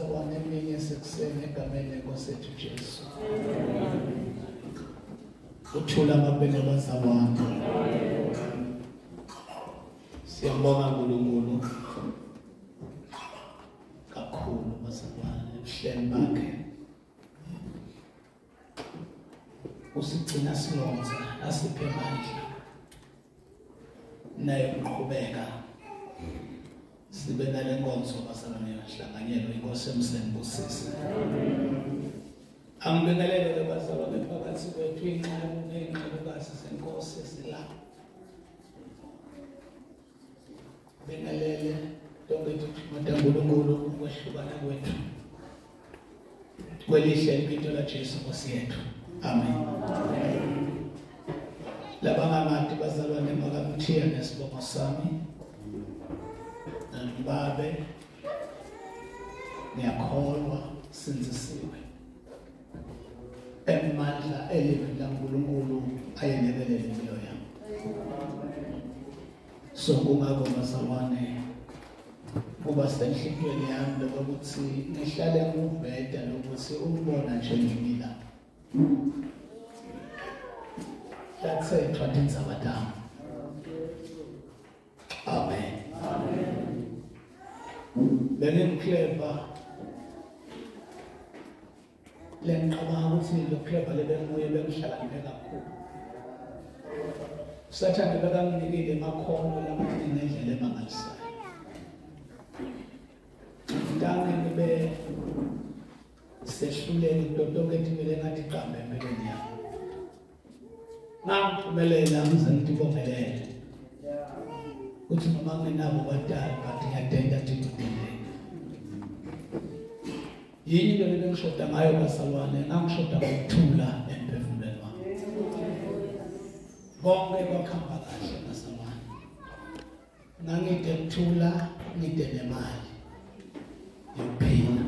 bazalwane eminye sekuseni egameni lenkosi yethu Jesu. Uthula mabele bazalwane. Siyabonga uNkulunkulu kakhulu bazalwane ebuhleni bakhe. Usigcina silonza asiphe amandla naye uqhubeka sibe nale nkonzo bazalwane yahlanganyelwa inkosi emsembusise. Angibingelele bazalwane phakathi kwethu inxebo neyinxebokazi senkosi sila. Bingelele lonke uNkulunkulu ukwehlukana kwethu kwelihle impilo la Jesu Nkosi yethu. Amen. Labangangati bazalwane makamthiya nesibongo sami babe ngiyakholwa sinzisiwe emandla elivi laNkulunkulu ayelekelela impilo yami. So kungakho bazalwane kuba senhliziyweni yami lokuthi ngihlale nguveda lokuthi umbona nje ngimila lathethwa tindzaba. Amen. Amen. Bengikleva lengicabanga ukuthi lo kleva lebenguye bengihlakaniphe kakhulu. Sathane bekanginikile emakhono lamaningi ngendlela emangalisayo. Ntange ngibe sehluleke kuto tonke timele ngathi qambe empilweni yami. Ngangiphumelela ngize ngitibongelele. Uthi noma nginabo badala but ngiyadenda ndidudele. Yini into lengishoda ngayo bazalwane? Ngangishoda ngokuthula emphefumulweni wami. Konke kwakuhamba kahle bazalwane. Ngangide kuthula, ngide nemali yokuphila.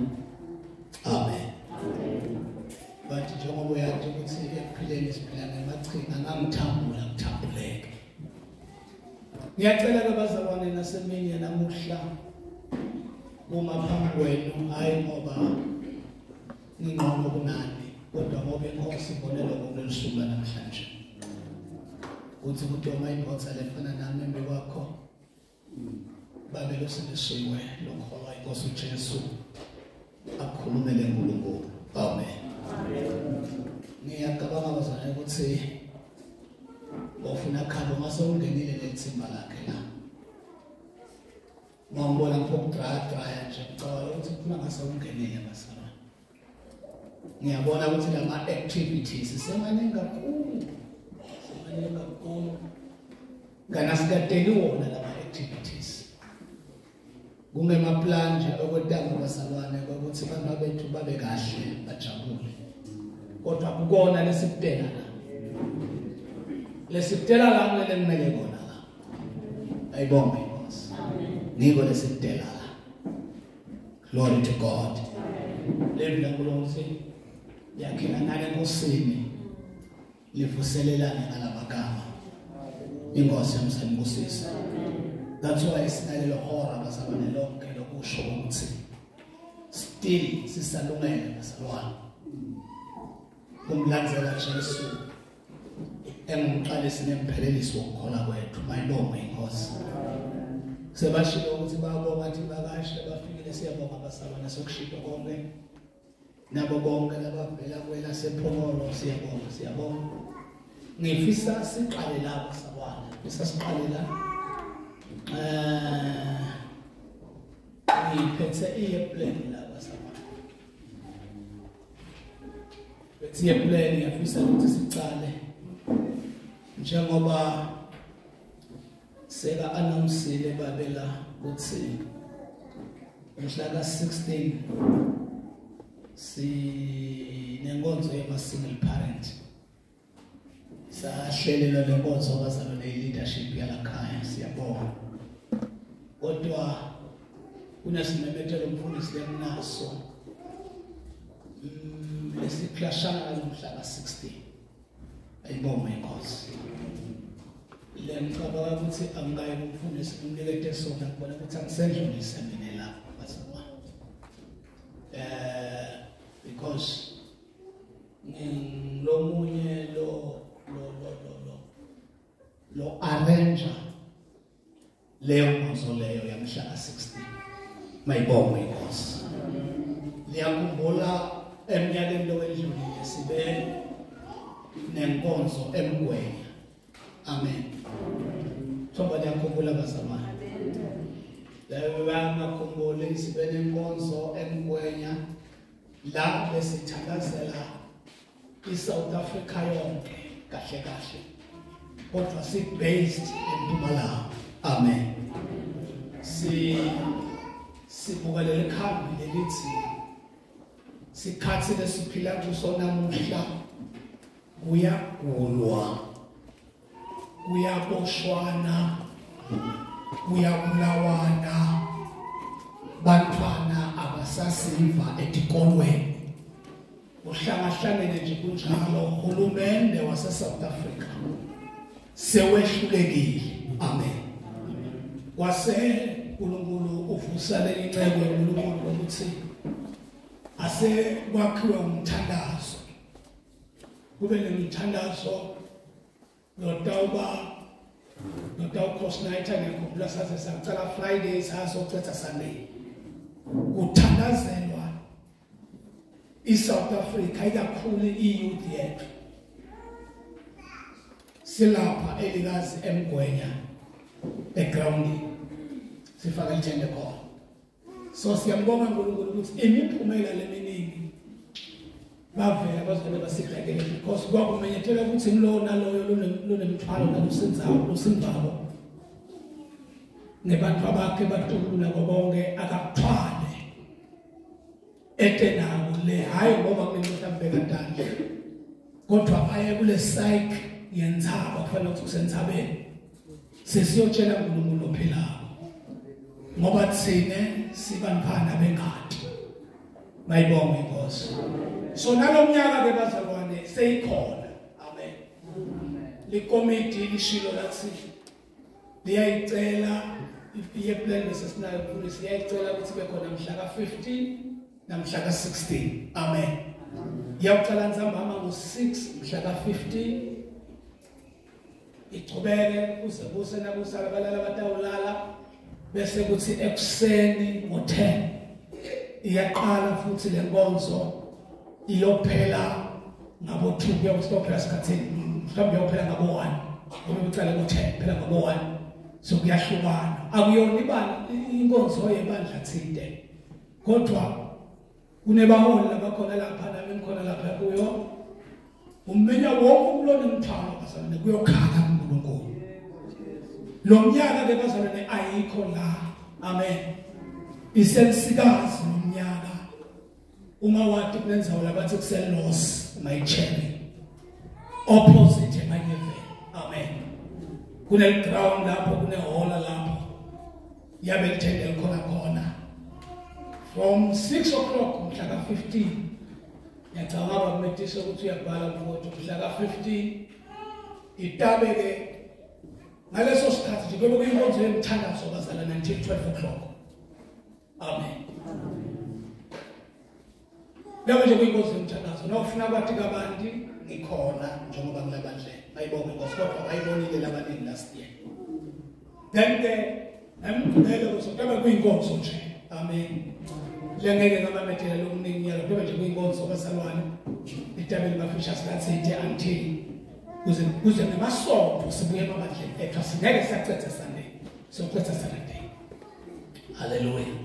Amen. But njengoba uyazi ukuthi ekuphileni siphila ngamachinga, ngangithambula ngithambuleke. Ngiyacela ke bazalwane nasemini namuhla uma phambi kwenu, hayi ngoba ngingqono kunani, kodwa ngoba inkosi ibonela kulolu suku namhlanje. Uthi kudoma indvodza lefana nami embi kwakho babe losindisiwe lokholwa inkosi uJesu akhulumele uNkulunkulu. Amen. Ngiyacabanga bazalwane ukuthi wafuna khabo mase ungenile lethimba lakhe la. Ngambona ngiphokudraya nje ngicabanga ukuthi kufuna ngase ungenile bazalwane. Ngiyabona ukuthi lama activities semaningi kakhulu. Semaningi kakhulu. Kana sikateli wona lama activities. Kungema plan nje okwetanga bazalwane ukuthi abantu bethu babe kahle bajabule. Kodwa kukona lesikutela la. Lesikutela la kumele kumele kona la. Ayibonge inkosi. Ngiko lesikutela la. Glory to God. Levi laNkulunkulu yakhela nale nkosini livuselelane ngalamagama. Inkosi yamsembusisa. That's why sinalelo hora bazalwane lonke lokusho ukuthi still sisalungele bazalwane kumlandzela Jesu engumqalisi nemphelelisi wokukholwa kwethu. Mayibonge inkosi. Sebashilo ukuthi bayabonga athi bakashe bafikile, siyabonga bazalwane sokushito konke nabo bonke labavela kwela sephongolo, siyabonga siyabonga. Ngifisa siqale la bazalwane, ngifisa siqale la. Ngiphethe i-plan la bazalwane. Phethe i-plan, ngiyafisa ukuthi siqale njengoba seka announceile babela ukuthi mhla ka-16 sinenkonzo yama single parent. Sahlelelwa lenkonzo bazalwane leadership yalakhaya, siyabonga. Kodwa kunesimemethelo umfundisi lekunaso lesiklashana nalomhla ka-16. Ayibonge inkosi. Lengicabanga ukuthi angikaye kumfundisi umnikete sona kubona ukuthi angisendlulise mina lapho bazalwane. because ngilomunye lo arranger leyo nkonzo leyo yamhla ka-16. Mayibongwe inkosi. Liyakhumbula eminyakeni lowedlulile sibe nenkonzo eMgwenya. Amen. Thomba liyakhumbula bazalwane. Labo bangakhumbuli sibe nenkonzo eMgwenya la besithandazela iSouth Africa yonke kahle kahle, kodwa si based eMpumalanga. Amen. Sibuka leli khambi lelithi sikhathi lesiphila kuso namuhla kuyagulwa, kuyaboshwana, kuyabulawana, bantwana abasasiva etikolweni, uhlangahlangene nje kunjalo. Uhulumende wase South Africa sewehlulekile. Amen. Kwase uNkulunkulu uvusa le incebo uNkulunkulu ukuthi ase kwakhiwe umthandazo, kube nemthandazo notawuba notawukhosnight. Ngiyakhumbula saze sacala Friday sasocetha Sunday, kuthandazelwa iSouth Africa, ikakhulu iyouth yethu. Silapha elikazi eMgwenya egroundini, sifaka ithende khona. So siyambonga uNkulunkulu ukuthi imiphumela leminingi bavela bazona basidakele, because kwakumenyethela ukuthi ngilo naloyo lonemthwalo nalosenzawo losimvabo nebantu abakhe batukula bonke akakuthwale ete nawo le, hayi ngoba kunendoda ambeka tandla, kodwa aye kule psyche yentsaba, kufanele ukuthi usentsabeni sesiyotshela uNkulunkulu ophilako, ngoba thine sibantwana bengadi. Mayibonge inkosi. So nalomnyaka ke bazalwane seyikhona. Amen. Likomiti lishilo lathi liyayicela iye plan lesinayo mfundisi, liyayicela ukuthi bekhona mhla ka-15 namhla ka-16. Amen. Iyawucala ntsambama ngo-6 mhla ka-15, ichubeke kuze kuse nakusala balala batawulala, bese kuthi ekuseni ngo-10 iyaqala futhi lenkonzo, iyophela ngabo 2, kuyophela esikhathini mhlawumbe iyophela ngabo 1, ngoba ucala ngo-10 phela ngabo 1. So kuyahlukana, akuyona ibandla inkonzo yebandla thinte, kodwa kunebaholi labakhona lapha nami ngikhona lapha kuyo. Ummenya wonke umuntu onemthwalo bazalwane kuyokhala kuNkulunkulu. Lo mnyaka ke bazalwane ayikho la. Amen. Isensikazi lomnyaka uma wathi kunenzawo labathi kuselos mayichebe opposite emanyeveni. Amen. Kune ground lapho, kunehola lapho, yabe lithende likhona khona from 6 o'clock mhla ka-15. Ngiyacabanga kumetisa ukuthi uyabhala mfowethu mhla ka-15 itabe ke ngaleso sikhathi nje kuyobe kuyinkonzo yemthandazo bazalwane until 12 o'clock. Amen. Kuyobe nje kuyinkonzo yemthandazo. Nawufuna kwathi kabanti ngikhona njengoba ngilabandleni. Mayibonge inkosi, kodwa bayibonile labaningi last year. Then ke namgqibelo kuzobe kuyinkonzo nje. Amen. Lengeke ngabamethela lokuningi yalo, kuyobe nje kuyinkonzo bazalwane. Itabeli bafisha silathinte until kuze ngemasonto sibuye emabandleni ethu, asingeke sacetha Sunday, socetha Saturday. Hallelujah.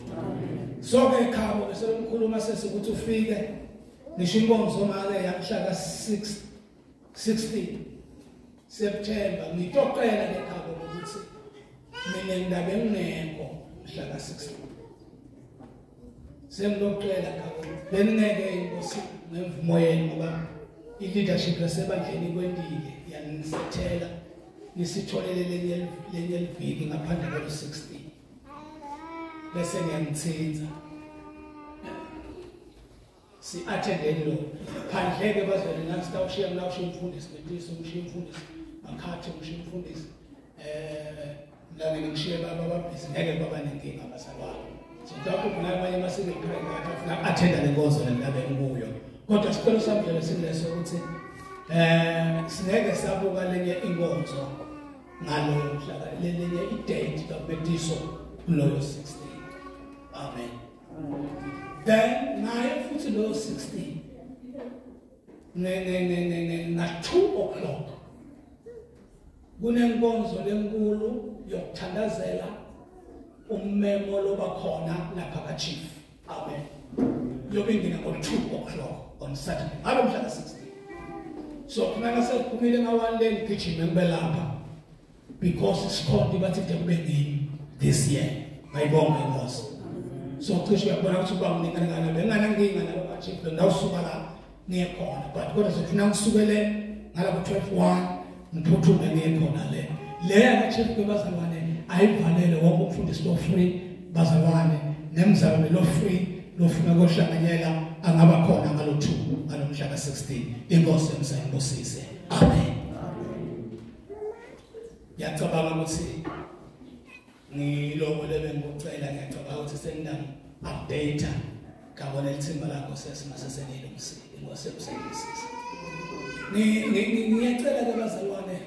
So ke khabo bese lomkhuluma sesikuthi ufike ngisho inkonzo make yamhla ka-6 16 September. Ngitoqela ke khabo ukuthi mina ngidabe ngingekho mhla ka-16, sengilocela khabo beningeke inkosi ngemvumo yenu, ngoba i-leadership yasebandleni kwendile yanisethela nisitholele lenye liviki ngaphandle kwalo 16, bese ngiyanithinza si-attendeni lo phandle-ke bazwele nathi tawushiya ngilawushiya umfundisi Metiso, ngishiya umfundisi Makhathi, ngishiya umfundisi mlangene, ngishiye baba babhizi, ngeke baba nenkinga bazalwane. So ngakho namanye ama-single parent athi afuna attenda le nkonzo le ndabe ngikuyo. Kodwa sicelo sami nje sileso ukuthi singeke sabuka lenye inkonzo ngaloyo mhla lenye idate kabetiso kuloyo 16. Amen. Then ngaye futhi loyo 16 ne na 2 o'clock kunenkonzo lenkulu yokuthandazela ummemo lobakhona lapha ka chief. Amen. Yobe ingena ngo 2 o'clock on Saturday ngalo mhla ka 16. So kumele sekuphumile nga-1 le ngigijime ngibe lapha because isikhonto bathi kube ngimi this year. Bayibonge inkosi. So cishe uyabona ukuthi uba mningi ngana benganankinga nalo chief ngawusuka la ngiye khona, but kodwa sifuna ngisukele ngalabo 12:1 ngiphuthume ngiye khona le le chief ke bazalwane ayivalele wonke umfundisi lo free bazalwane nemzalwane lo free lofuna kohlanganyela angaba khona ngalo 2 ngalomhla ka16. Inkosi emsayibusise. Amen. Ngiyacabanga ukuthi ngiloko lebengikucela, ngiyacabanga ukuthi senginam update ngabona ithimba lakho sesimasesenilungisile. Inkosi emsayibusise. Ngiyacela ke bazalwane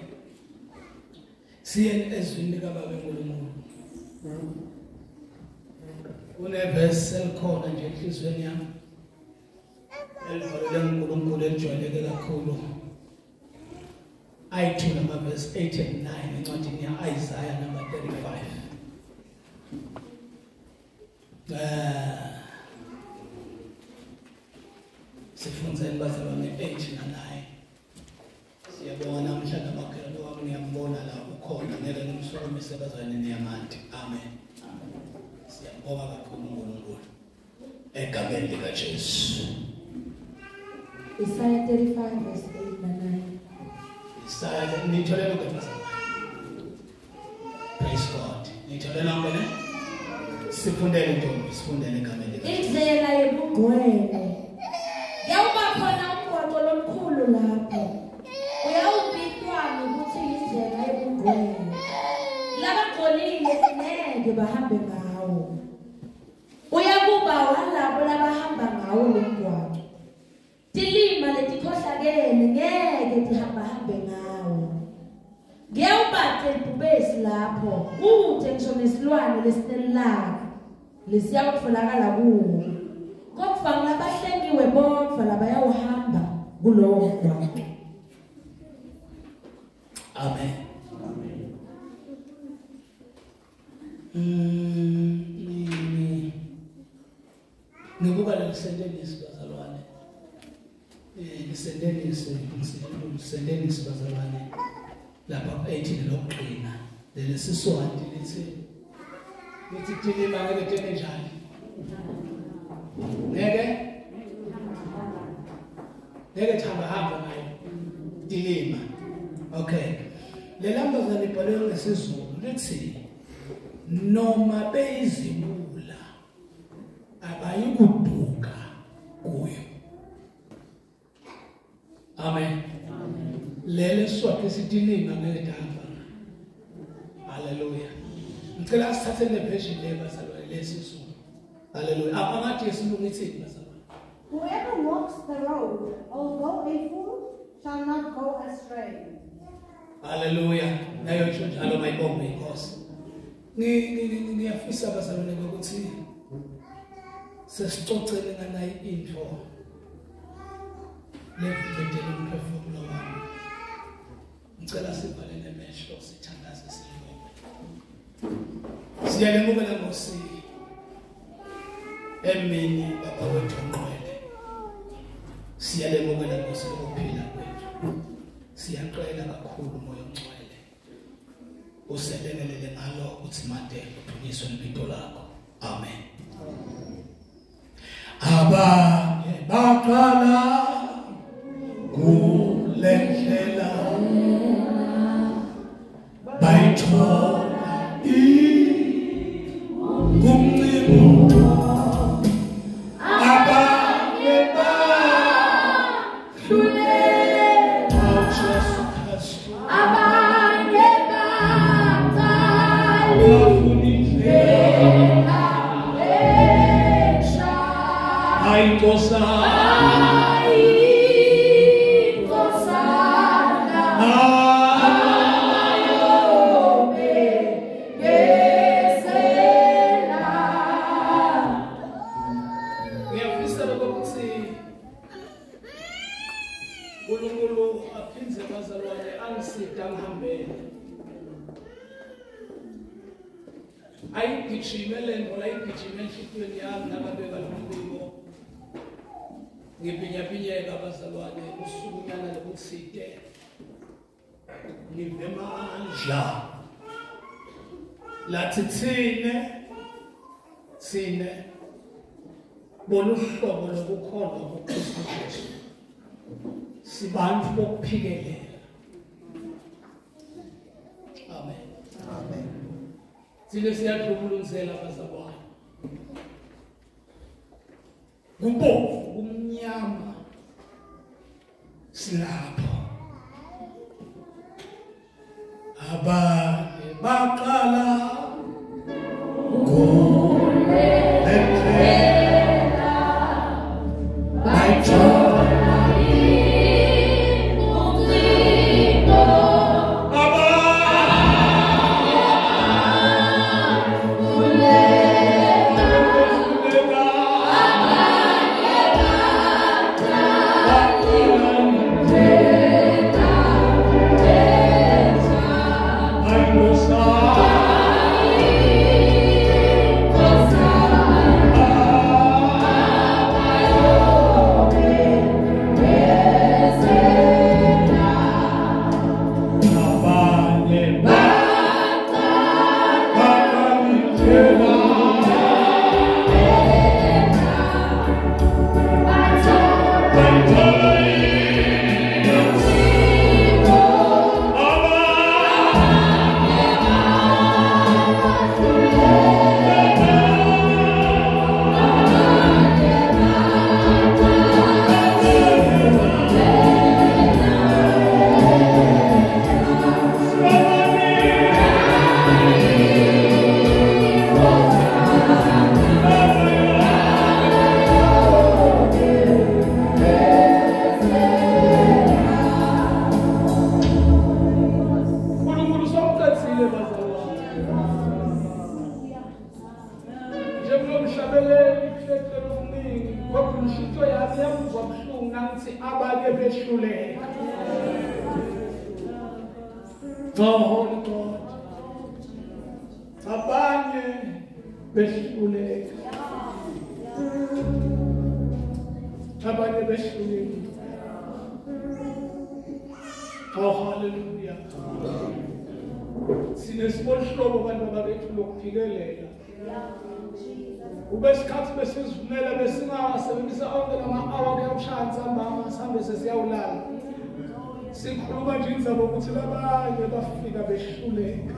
siye ezwini likaBaba uNkulunkulu. Unevesi elikhona nje enhliziyweni yami elivalele uNkulunkulu elijwayeleke kakhulu, ayi-2 namavesi 8 and 9 encwadini ya-Isaiah number 35. Sifundzeni bazalwane 8 na 9. Siyabonga namhla namakhelwane wami, ngiyambona la ukhona, ngeke ngimsukumise bazalwane niyamanti. Amen. Siyabonga kakhulu uNkulunkulu egameni likaJesu. Isaiah 35 verse 8 and 9. Isaiah nithole lonke bazalwane. Praise God. Nithole lonke ne? Sifundele ntombi, sifundele egameni likaJesu. Indlela yobugcwele. Yawuba khona umgwaqo lomkhulu lapho. Uyawubitwa ngokuthi indlela yobugcwele. Labagcolile ngeke bahambe ngawo. Uyakuba walabo labahamba ngawo lo mgwaqo. Tilima letikhohlakele ngeke tihamba hambe ngawo. Ngiyawubathe ibhubesi lapho kude ngisho nesilwane lesinelaka lesiyakutholakala kuwo. Kodwa ngilabahlengiwe bodwa labayawuhamba kulowo mgwaqo. Amen. Ngibuka le sentenisi bazalwane. Lisentenisi bazalwane lapha ku-18 lokugcina leli Siswati lithi tilima ngeke tene njani? Ngeke thamba hamba ngayo tilima. Okay. Le lambazana ibhalwe ngesiZulu lithi noma beyizibula abayikuduka kuyo. Amen. Lele Siswati sitilima ngeke thamba. Hallelujah. Ngicela sithathe le version le bazalwane lesiZulu. Hallelujah. Apha ngathi isilungu ithini bazalwane? Whoever walks the road, although a fool, shall not go astray. Hallelujah. Nayo isho njalo mayibonge inkosi. Ngiyafisa bazalwane ukuthi sesicocele nganayi intro levimbetele umphefumulo wami. Ngicela sivale nemehlo sithandaze silibonge. Siyalemukela Nkosi emini Baba wethu ongcwele. Siyalemukela Nkosi ukuphila kwethu. Siyacela kakhulu Moya ongcwele uselengelele ngalo uthi made udunyiswe libito lakho. Amen. Abanye baqala kule ndlela bayithola kumncimo. Abanye bahluleka Jesu Kristu. Abanye baqala indlela entsha. Ngibinyabinyeka bazalwane usukunyana lokuthide ngive mandla lathi thine boluhlobo lokukholwa kuKristu Jesu sibantu bokuphikelela. Amen. Amen. Thina siyadlubulunzela bazalwane, kubomvu kumnyama silapho. Abanye baqala kulendlela bayithola ucingo Oh, hallelujah. Sinesibonhlobo abantu ababethu lokuphikelela. Ubesikhathi besizivumela besingasebenzisa onke lama-hour kuyokushaya ntambama sihambe sesiyawulala. Sikhuluma nje indzaba ukuthi labanye bafika behluleka.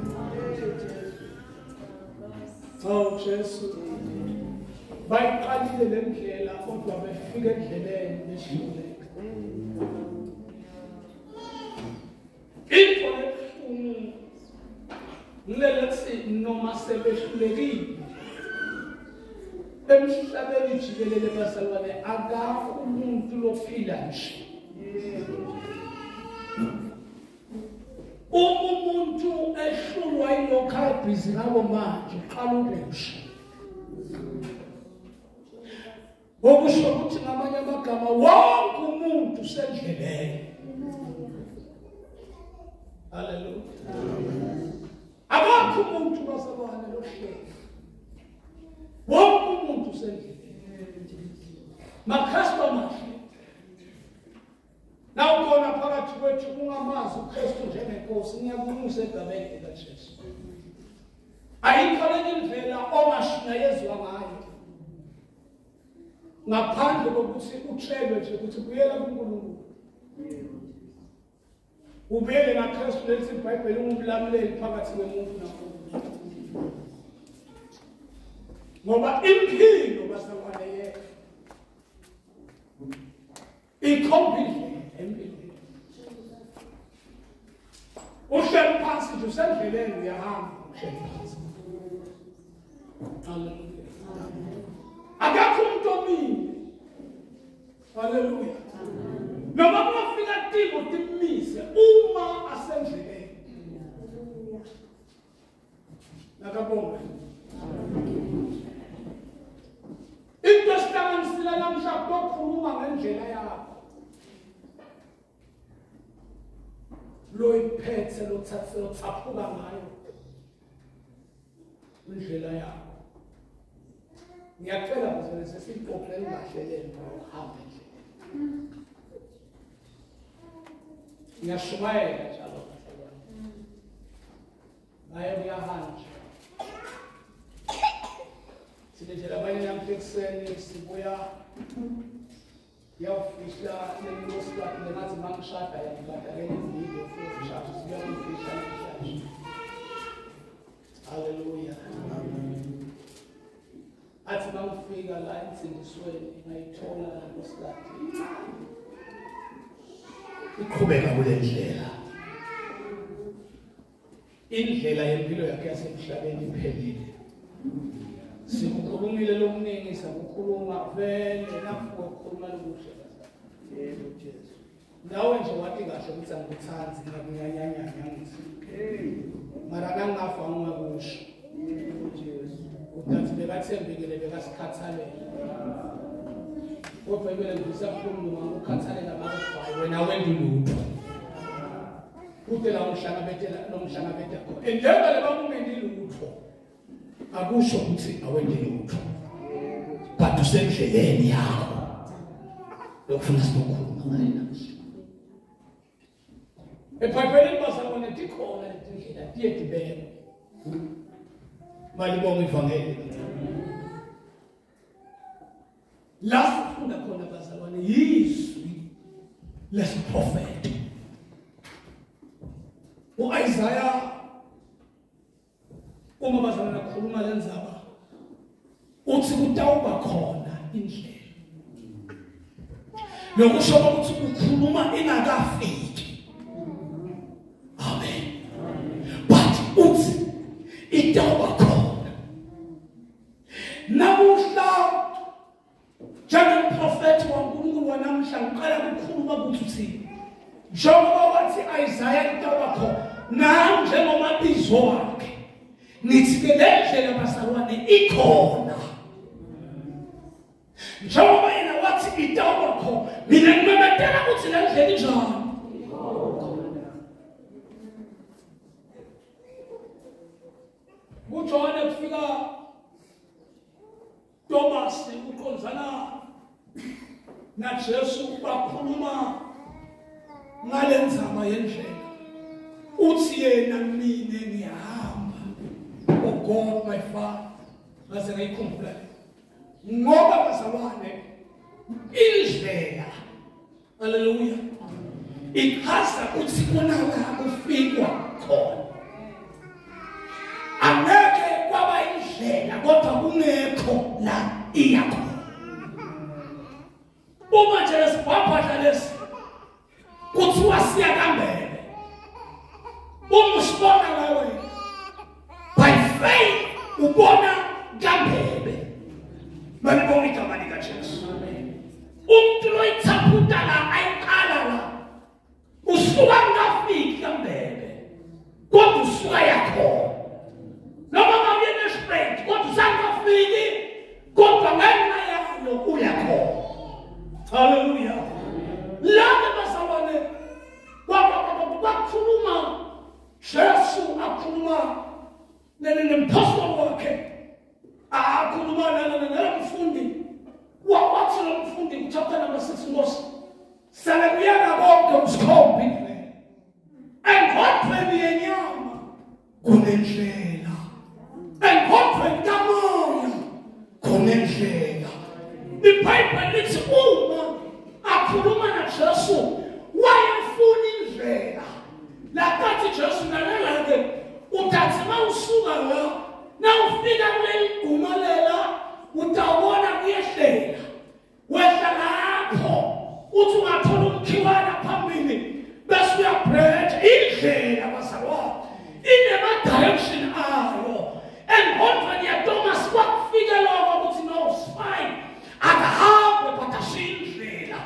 Oh Jesu. Bayiqalile le ndlela kodwa befika endleleni behluleka. Into ebuhlungu ngilelethi noma sebehlulekile emhlabeni jikelele bazalwane akakho umuntu lophila nje. Uma umuntu ehlulwa yilokho abhizi ngako manje uqala ukusha. Okusho ukuthi ngamanye amagama wonke umuntu usendleleni. Hallelujah. Akakho umuntu bazalwane lohlelo. Wonke umuntu usendleleni. MaKristu amahle. Nawukhona phakathi kwethu ungamazi uKristu njengenkosi, ngiyakunxusa egameni likaJesu. Ayikho lenye indlela ongashunyayezwa ngayo ngaphandle kokuthi utshelwe nje ukuthi buyela kuNkulunkulu. Ubuyele naKristu, lethi iBhayibheli ungumlamuleli phakathi kwemuntu naNkulunkulu. Ngoba impilo bazalwane yethu ikhomba indlela empilweni. Uhleli phansi nje usendleleni uyahamba uhleli phansi. Hallelujah. Akekho umuntu omile. Haleluya. Noma kungafika timo timise uma asendleleni. Nakabonga. Into esihlanganisile namhla kukhuluma ngendlela yakho. Loyiphethe lothathe lothaphuka ngayo. Indlela yakho. Ngiyacela bazalwane sesiqoqele kahle lento yokuhamba endleleni. Ngiyashumayela njalo bazalwane. Ngaye kuyahanjwa. Sinendlela abanye namhla ekuseni sibuya yawufihla lenkosikazi lengathi mangishada yangibhadalela izinto futhi shasha sibuya kuyifihla namhlanje. Haleluya. Athi mangifika la ensindisweni ngayithola lenkosikazi iqhubeka kule ndlela. Indlela yempilo yakhe yasemhlabeni iphelile. Sikukhulumile lokuningi sakukhuluma vele nafuka ukukhuluma lokuhle bazalwane. Yebo Jesu. Nawe nje wathi kahle ukuthi angikuthandi ngakunyanyanya ngithi. Mara nangafa ngingakusho. Yebo Jesu. Udathi bekathembekile bekasikhathalela. Kodwa ibele ngisakhuluma ngokukhathalela bakubhayi wena wena lutho. Kude la umhlangabetela nomhlangabetela khona. Endlela le bakungendi lutho. Akusho ukuthi awendi lutho. But usendleleni yakho. Lokufuna sinokhuluma ngayo namhlanje. EBhayibhelini bazalwane tikhona letindlela tiye tibekwe. Malibonga ivangeli. La sifunda khona bazalwane yizwi lesiprofethi. uIsaiah uma bazalwane akhuluma lenzaba uthi kutawuba khona indlela. Lokusho ukuthi ukhuluma ingakafiki. Amen. But uthi itawuba khona. Namuhla njengomprofethi waNkulunkulu wanamhla ngiqala ukukhuluma ukuthi uthini. Njengoba wathi Isaiah itawuba khona, nami njengomabizo wakhe ngithi ke le ndlela bazalwane ikhona. Njengoba yena wathi itawuba khona, mina ngimemetela ukuthi le ndlela injani. KuJohane kufika Thomas uqonzana naJesu bakhuluma ngalenzama yendlela. Uthi yena mina ngihamba. Oh God my Father, ngaze ngayikhumbula le. Ngoba bazalwane indlela, haleluya, ichaza ukuthi kunala kufikwa khona. Angeke kwaba indlela kodwa kungekho la iya khona. Uma nje lesibhabhadla lesi kuthiwa siya kaMbebe, uma usibona lawe by faith ubona kaMbebe. Malibonga igama likaJesu. Umuntu loyithaphuta la ayiqala la usuka ngafiki kaMbebe kodwa usuka yakhona. Noma ngabe nespread kodwa usangafiki kodwa ngenxa yayo uyakhona. Haleluya. Laba bazalwane bakhuluma Jesu akhuluma nempostoli wakhe akhuluma nalomfundi. Wathi lo mfundi kuchapter number 6 Nkosi sale kuyana konke usikhombe indlela. Engqondweni yenyama kunendlela, engqondweni kamoya kunendlela. IBhayibheli lithi uma akhuluma naJesu wayefuna indlela. Lakathi Jesu lalela-ke utathi mawusuka la nawufika kuleli guma lela utawubona kuyehlela. Wehla lapho uthi ungathola umkhiwana phambili bese uyabrecha indlela bazalwane inema-direction ayo. Engqondweni yaThomas kwakufike lokho ukuthi no it's fine, akahambe but ashiye indlela.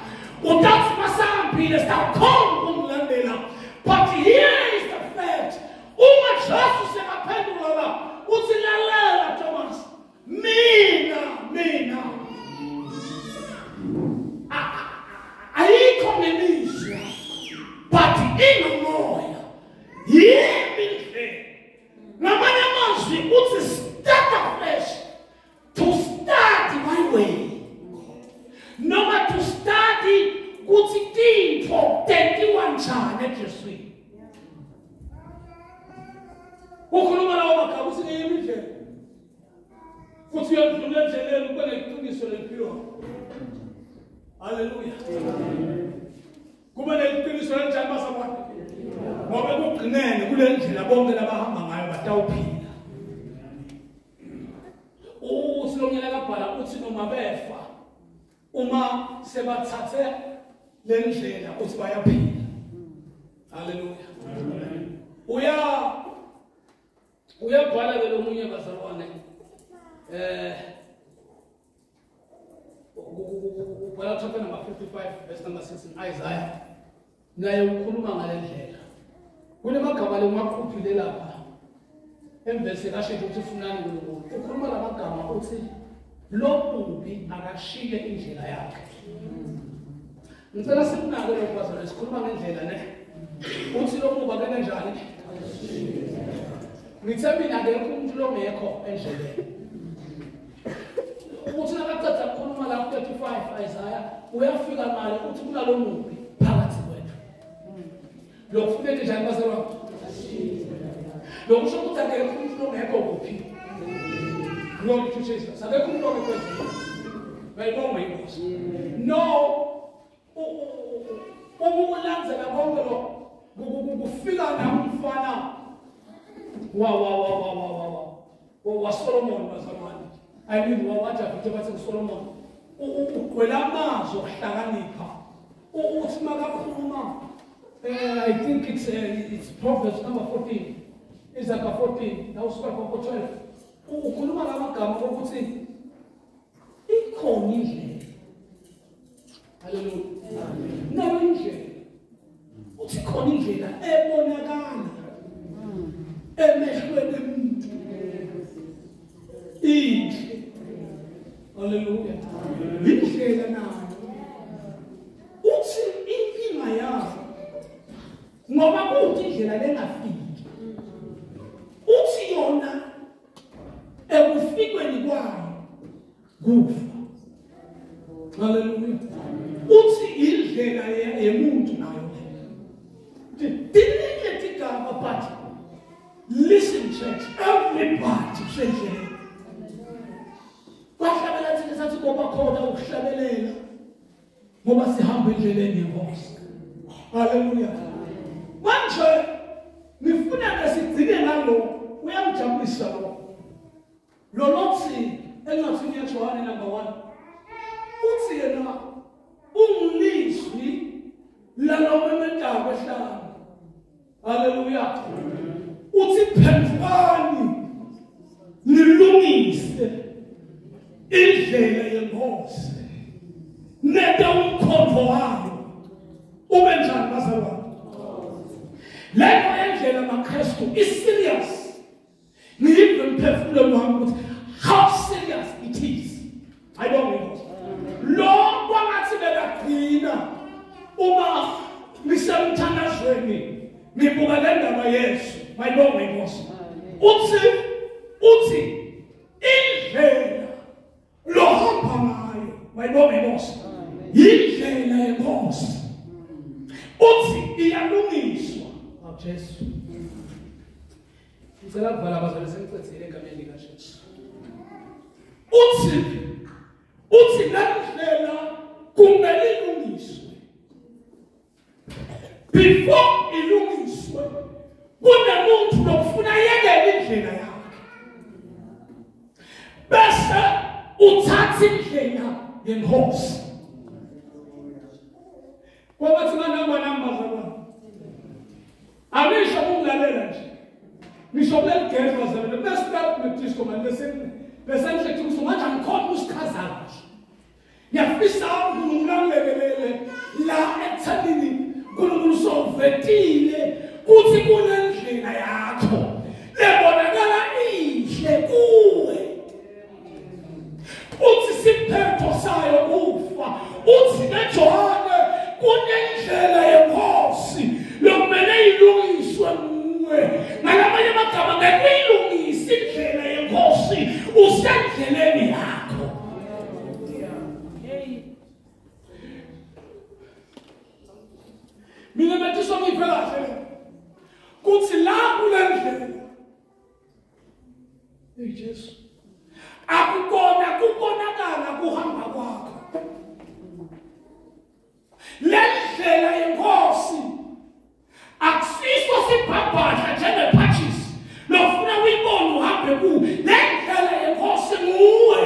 Utathi masahambile sitawukhona ukumlandela. But here is the fact. Uma Jesu sekaphendula la, uthi lalela Thomas, mina ayikho ngemizwa, but inomoya. Yimi indlela. Ngamanye amazwi uthi start afresh, to start my way. Noma to study kuthi tintfo tentiwa njani eJeswini. Ukhuluma lawo magama uthi ngeyimi indlela. Futhi uyadlula endleleni ube neqiniso lempilo. Haleluya. Kube neqiniso lenjani bazalwane? Ngoba ekugcineni kule ndlela bonke labahamba ngayo batawuphila. Usilonyana kabhala uthi noma befa uma sebathathe le ndlela uthi bayaphila. Haleluya. Uyabhala ke lomunye bazalwane ubhala chapter number 55 verse number 6 in Isaiah. Naye ukhuluma ngale ndlela. Kunemagama lengwaqhuphile lapha emvesi kashintsha ukuthi ufunani uNkulunkulu. Ukhuluma lamagama uthi lo mubi akashiye indlela yakhe. Ngicela sikunake lokho bazalwane, sikhuluma ngendlela ne. Uthi lo mubi akene njani? Ngithe mina akekho umuntu longekho endleleni. Uthi nakaqeda ukukhuluma la 35 Isaiah uyafika mali uthi kunalo mubi phakathi kwethu. Lokhu kufanele njani bazalwane? Lokusho ukuthi akekho umuntu longekho kuphi. Glory to Jesus. Akekho umuntu ongekho endleleni. Bayibonga inkosi. No, uma ulandzela konke lo kufika namfana wa Solomon bazalwane. I mean wa Davide bathi Solomon ugcwele amazwi okuhlakanipha. Uthi makakhuluma I think it's Proverbs number 14. Isaiah 14 now usuka ku 12. Ukhuluma ngamagama ukuthi ikhona indlela. Haleluya. Nayo indlela. Uthi khona indlela ebonakala emehlweni emuntu. Inhle. Haleluya. Indlela nayo. Uthi inkinga yayo ngoba kuthi indlela lengafiki. Uthi yona ekufikweni kwayo kufa. Haleluya. Uthi indlela yemuntu nayo le. Tiningi tigaba, but listen church, everybody usendleleni. Kwahlabela thina sathi ngoba khona ukuhlabelela ngoba sihamba endleleni yenkosi. Haleluya. Manje ngifuna ke sigcine ngalo, uyangijabulisa lo. Lo lothi encwadini yaJohane number 1 uthi yena ungilizwi lalomemetayo ehlane. Haleluya. Uthi phendukani nilungise indlela yenkosi nete umkhonto wayo ube njani bazalwane. Leyo indlela maKristu is serious. Ngiyive emphefumulweni wami ukuthi how serious it is. Ayibonge inkosi. Lo kwangathi bekagcina uma ngisemthandazweni ngibuka le ndaba Yesu. Mayibonge inkosi. Uthi indlela lohamba ngayo, mayibonge inkosi, indlela yenkosi. Uthi iyalungiswa. Jesu. Ngicela ukuvala abazalwane sengicedzile egameni likaJesu. Uthi le ndlela kumele ilungiswe. Before ilungiswe kunemuntu lokufuna yekele indlela yakhe. Bese uthatha indlela yenkosi. Kwabathi manamba bazalwane. Amisho ukulalela nje. Ngisho kuleli bazalwane bese nedisco manje bese ngithi manje angikhona ukusichaza kahle. Ngiyafisa uNkulunkulu angilekelele Uthi neJohane kunendlela yenkosi lokumele ilungiswe nguwe. Ngalamanye amagama ngeke uyilungise indlela yenkosi usendleleni yakho. Mina bethu ngiphe kahle kuthi la kule ndlela hey Jesu akukona kubonakala kuhamba kwakho. Le ndlela yenkosi akusiso sibhabhadla njengepatches lofuna uyibone uhambe ku. Le ndlela yenkosi nguwe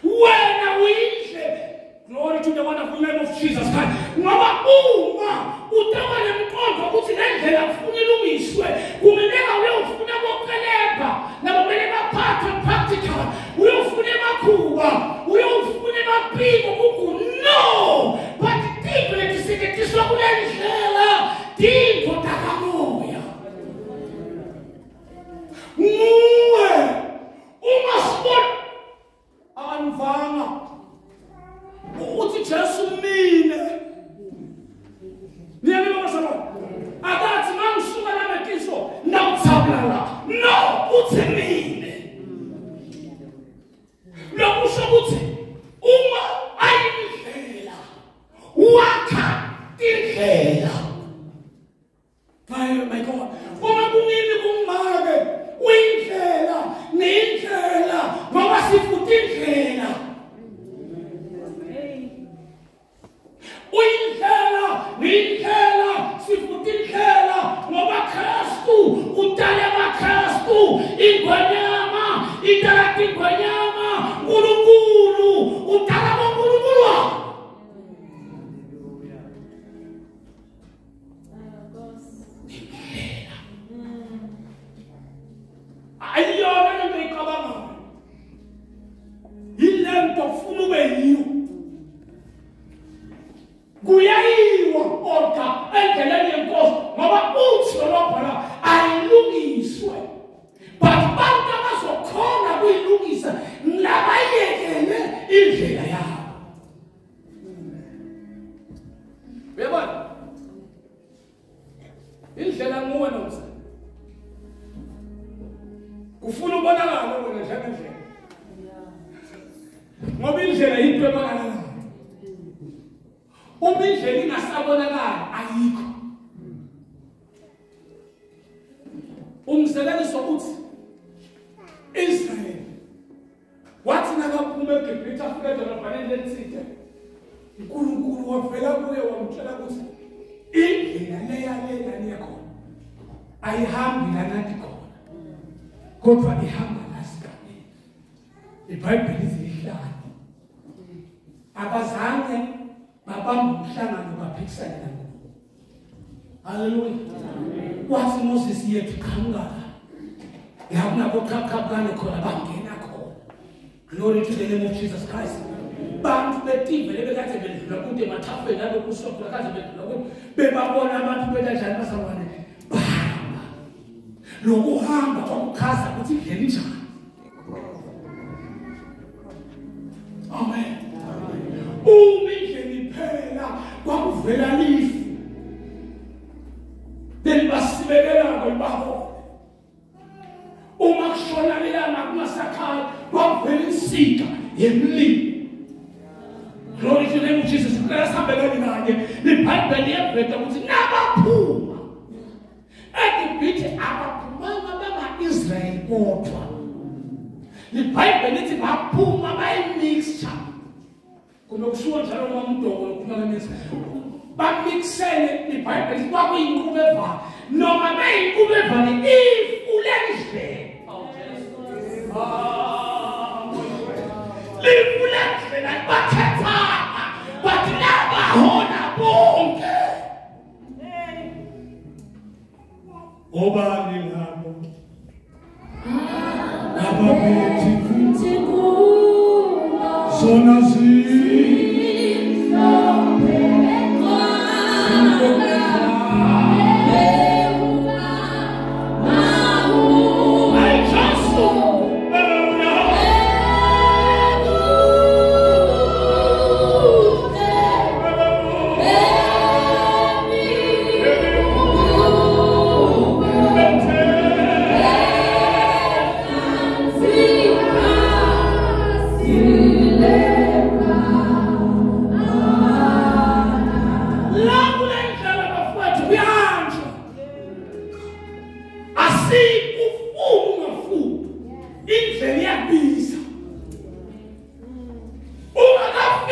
wena uyindlela. Glory to the wonderful name of Jesus Christ. Ngoba uma utawa nemqondo ukuthi le ndlela ufuna ilungiswe kumele uyofuna bokelebha nabo kumele baphathwe practical, uyofuna emakhuba, uyofuna emapiko kuku. No, but tintfo letisetjentiswa kule ndlela tintfo takamoya. Nguwe uma sibona anivanga uthi Jesu mine niyabona bazalwane akathi mangisuka lametiso ndawuthabulala. No, uthi mine. Lokusho ukuthi uma ayindlela wakha indlela. My God, uma kungimi kungimake uyindlela nindlela ngoba sifuthi indlela. Uyindlela nindlela sifuthi indlela ngoba Kristu udale amaKristu ingwenyama idala ingwenyama uNkulunkulu udala uNkulunkulu wakho. Indlela ayiyona lento icabangayo, yilento ufuna ube yiyo. Kuyayiwa order endleleni yenkosi ngoba uthi lobhala ayilungiswe, but bantu abazokhona kuyilungisa labayekele indlela yabo. Uyabona indlela nguwe nomsa kufuna ubonakala wena njengendlela ngoba indlela yinto ebonakalayo. Uma indlela ingasabonakali ayikho. Umzekeliso uthi Israel wathi nakaphuma eGibhithe afika edolobhaneni lelithile, uNkulunkulu wavela kuye wamtshela ukuthi indlela leya lena niyakhona ayihambi lana khona kodwa ihamba la sigabeni. IBhayibheli lithi abazange babamba umhlangano baphikisane naNkulunkulu. Haleluya. Wathi Moses yethu qhamuka la kunabo qhaqhaqane khona bangena khona. Glory to the name of Jesus Christ. Bantu betive lebekade bedlula kude emathafeni nalokusopha kade bedlula kude bebabona abantu benjani bazalwane bahamba. Lokuhamba kwakuchaza ukuthi indlela injani. Amen. Uma indlela iphela kwakuvela lifu lelibasibekela ngolibahole. Uma kushona lelanga kungasakhali kwakuvela insika yemlilo. Glory to the name of Jesus. Sihambeleni kanye iBhayibheli liyaveta ukuthi nabaphuma eGibhithe abaphumanga bama-Israyeli kodwa iBhayibheli lithi baphuma bayimixture. Kunokushiwo njalo noma umdoko lokuphuma bamixele iBhayibheli kwakuyinqubo evale noma beyinqubo evale ifu lendlela. Lifu lendlela bakhethana but nabahona bonke. Obani labo abaphethe zona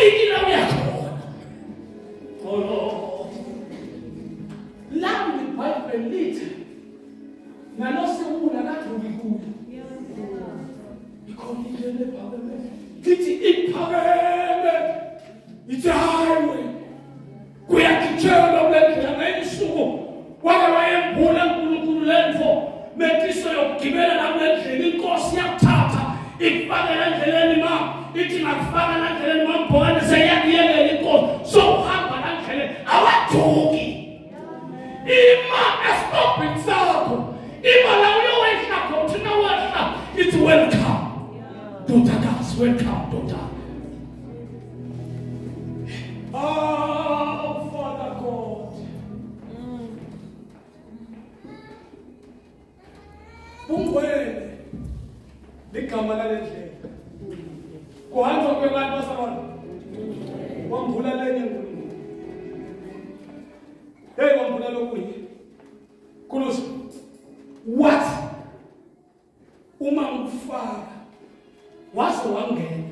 Awukafiki la uyakhona. Oh Lord. Lami iBhayibheli lithi nalosewula kaduki kuyo. Ikhona indlela ephakeme. Lithi iphakeme. Ithi highway. Kuyagitshelwa kule ndlela ngelisuku. Wake wayembula uNkulunkulu lentfo. Metiso yokugibela la kule ndlela inkosi yakuthatha ikufake la ndleleni ma ithi ngakufaka la ndleleni mambhokane seyakuyekela inkosi so uhamba la ndleleni awaduki ima esitobhini sakho ima la uyowehla khona uthi nawehla ithi welcome ndodakazi welcome ndodana. Oh Father God, Ungwele ligama lalendlela kuhanjwa kwebantu basabona wambula lenye uNkulunkulu. Hey, wambula lokunye Kulusi what uma ngikufaka waze wangena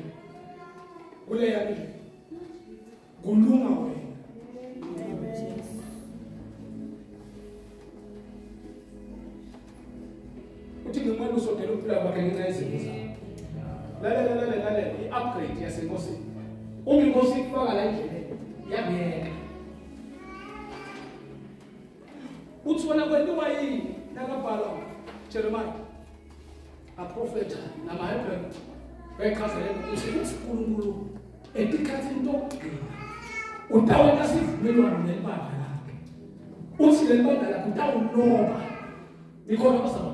kule yami kulunga wena. Uthi ngimele usodela ukuphila kwakhe ngenxa yezinto zakho. Lalela lalela lalela i-upgrade yasenkosini. Uma inkosi ikufaka la endleleni iyakuyeka. Uthi wena kwentiwa yini nakabhalwa Jeremiah aprofetha namaHebheru bayichazela ukuthi uNkulunkulu etikhathini tokugcina utawenta sivumelwano nelibandla lakhe. Uthi lelibandla lakhe utawuloba ikhona bazalwane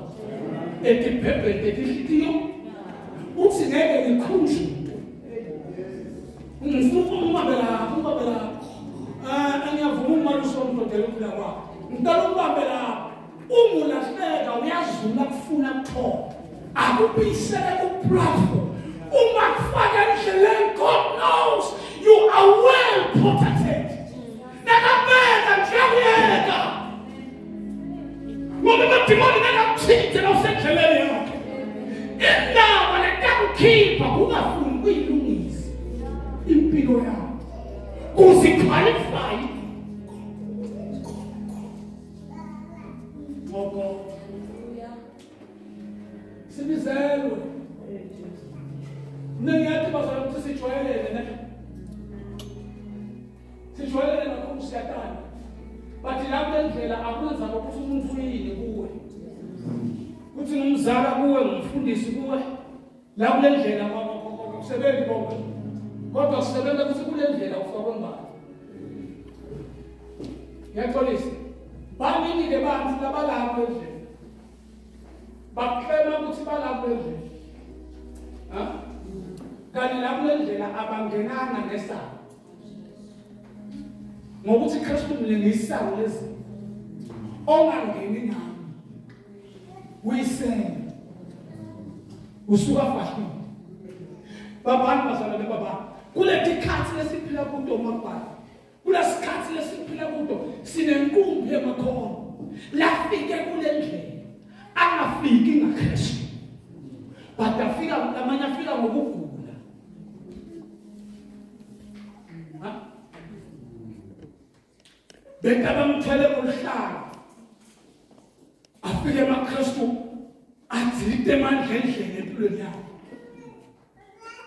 etibhebheni tetinhlitiyo uthi ngeke ngikhunjulwe. Ngifuna ukubambe lapho ubambe lapho. Angiyavuma umalusi womdodela ukuphila kwakho. Ngicela ukubambe lapho. Uma ulahleka uyazula kufuna kuthola. Akubuyisele ku-platform. Uma kufaka endleleni, God knows you are well protected. Nakabeka nje uyeka. Ngoba amadimoni ngeke la usendleleni yakhe. Indaba letakukhipha kungafuni kuyilungisa impilo yakho. Kuziqualify. Oh God. Sibizelwe. Mina ngiyathi bazalwane ukuthi sijwayelene ne. Sijwayelene kakhulu siyatana. Bathi la kule ndlela akwenza ukuthi umuntu uyini kuwe. Kuthi ngumzala kuwe, ngumfundisi kuwe. La kule ndlela akusebenzi konke. Kodwa kusebenza ukuthi kule ndlela ufakwe ngubani. Ngiyaxolisa. Baningi-ke bantu labala kule ndlela. Baklema ukuthi bala kule ndlela. Ha? Kanti la kule ndlela abangenanga ngesango. Ngokuthi Kristu mina ngisango lezi. Ongangeni nami uyisele. Usuka fahlile. Babani bazalwane baba. Kuletikhathi lesiphila kuto mabhala. Kulesikhathi lesiphila kuto sinenkumbi yemakhono. Lafike kule ndlela angafiki ngaKristu. But afika amanye afika ngokugula. Ha? Beka bamthele ngoluhlaka. Afike emaKristu adzite emandleni empilweni yakhe.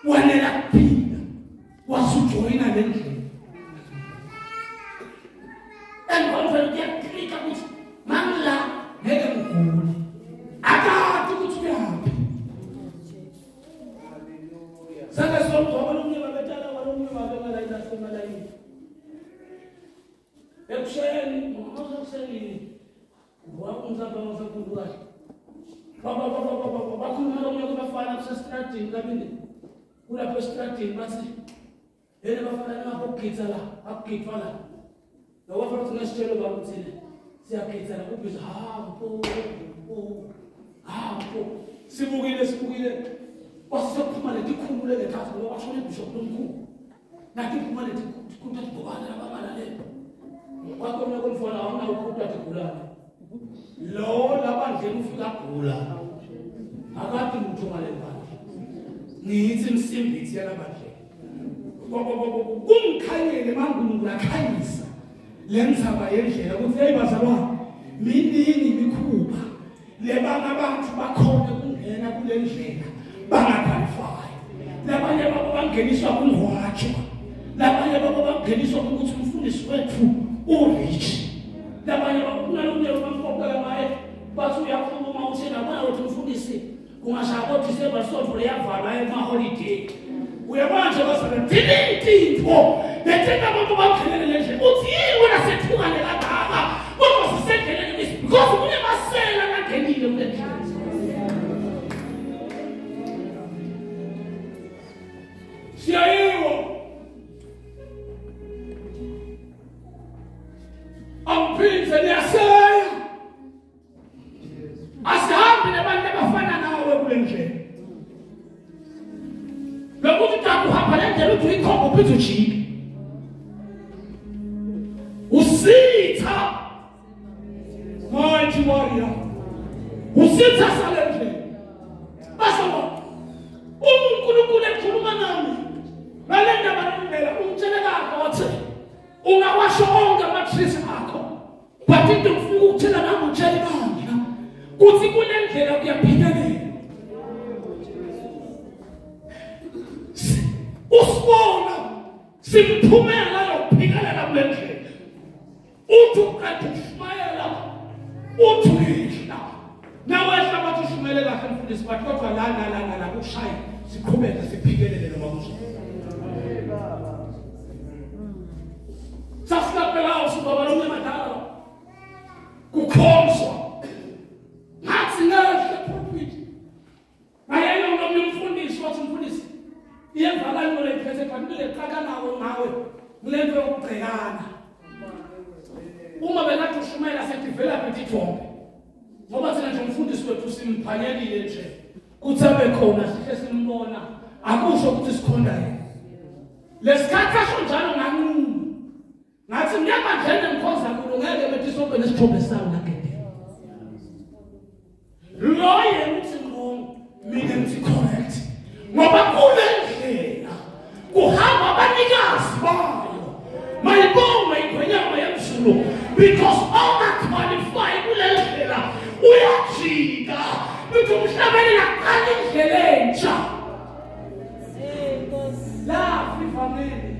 Wanela kuphila wasujoyina le ndlela. Engqondweni kuyaklika ukuthi mangila ngeke ngigule. Akade ukuthi uyaphi. Hallelujah. Sake somgcobo lomunye babetala walunye babengalayini asemalayini. Ekuseni, ngokusekuseni wakumzaba wasekhulu kahle. Baba baba baba bakhuluma lomunye kubafana kusestradini kabini. Kulapho estradini bathi yena bafana ningakugitsa la, akugitwa la. Lokho futhi ngesitshelo baba uthini? Siyagitsa la kubhiza hampo hampo. Sibukile sibukile. Kwasekuphuma letikhulu lekhathi ngoba kwashona ibishop lomkhulu. Nathi phuma letikhulu tibhokana labangalaleli. Kwakhona komfana awunawo ukukhutha tigulane. Lo labandleni ufika agula. Akade lutho ngaleli bandla. Ngithi imsimbithi yalabandleni. Kungikhanyele manguNkulunkulu akhanyisa le ndzaba yendlela ukuthi hey bazalwane miningi imikhuba lebanga abantu bakhona kungena kule ndlela bangaqualify. Labanye babo bangeniswa kungwatshwa, labanye babo bangeniswa ukuthi umfundisi wethu urich, labanye babo kunalomnye bamqoqela ngaye bathi uyakhuluma uthi nabona ukuthi umfundisi kungashaya koDisemba sonto leyavalwa ema-holiday. Uyabona nje bazalwane tinto lethenga abantu bangenele le ndlela uthi yini wena sethukane kangaka kodwa sisendleleni because kunemasela angenile kule ndlela. Siyayiwa angiphinze niyaseya asihambi nabantu abafana nawe kule ndlela. Lokuthi takuhamba le ndlela uthi uyikhomba uphinde ujike usitha mighty warrior usitha sale ndlela. Basabo uNkulunkulu ekhuluma nami ngale ndaba lendlela ungitshele kahle wathi ungawasho onke amatrisi akho but into ngifuna ukutshela nami utshele ibandla kuthi kule ndlela kuyaphikelela. Usibona simphumela yokuphikelela kule ndlela uthi uqeda ukushumayela uthi uyihla nawehla bathi ushumele kahle mfundisi bathi kodwa la la la la kushaya siqhubeke siphikelele noma kunjani. Sasilaphela usibaba lomnye madala kukhonzwa ngathi ngehle pulpit ngayena lomnye umfundisi wathi mfundisi iyevakala into leyiphethe kanti leqaka nawe ngawe kule nto yokugcekana. Uma bengathi ushumayela sedevelop ithombe ngoba thina nje umfundisi wethu simphanyelile nje kuthi abe khona sihle simbona akusho ukuthi sikhonda yena. Lesikhathi asho njalo nganquma ngathi ngiyabandleni ngikhonza kulo ngeke bethi sonke nesithombe sawo nagedeni lo yena uthi wrong mina ngithi correct ngoba kule ndlela kuhamba abanikazi bayo mayibongwe ingwenyama yemzulu because ongaqualify kule ndlela uyajika uthi umhlabeni laqala indlela entsha. Lafa ivangeli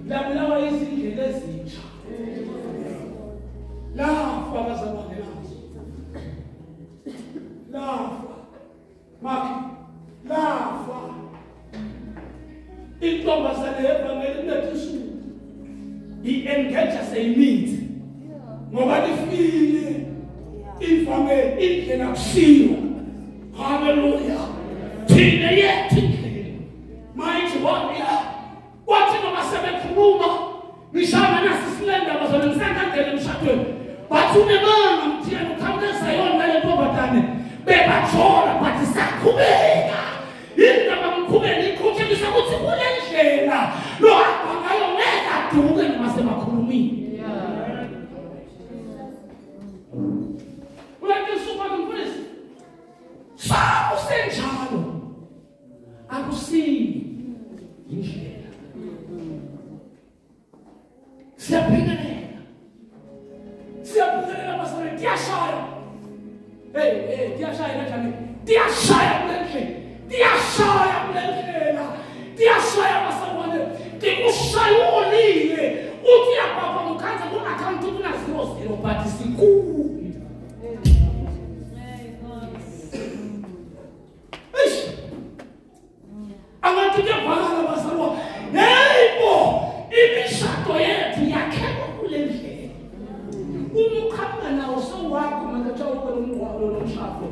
labulawa izindlela ezintsha lafa abazalwane lazo lafa makhi lafa intombazane yevangeli kunetinsuku i-engage seyimithi ngoba lifile ivangeli indlela kusiwa. Haleluya thina yethu indlela mighty warrior kwathi noma sebekhuluma ngishana nasisilenda bazona ngisangangena emshadweni bathi unemanga mthiyane uqhamuka eZayoni nale ntombazane bebathola bathi saqhubeka indaba mkhubeni iqhutshekisa ukuthi kule ndlela lo hamba ngayo ngeke aduke noma sebakhulumile. Sakusenjalo akusiyi indlela siyaphikelela siyaphikelela bazalwane tiyashaya hey hey tiyashaya kanjani tiyashaya kule ndlela tiyashaya kule ndlela tiyashaya bazalwane tikushaya uolile uthi uyabhapha ngokhanza ku-akhawunti kuna 00 but sikubi. Angathi kuyavakala bazalwane hey bo imishado yethu yakheka kule ndlela. Uma uqhamuka nawo sowakho manje kuthiwa ube nomngcwabo nomshado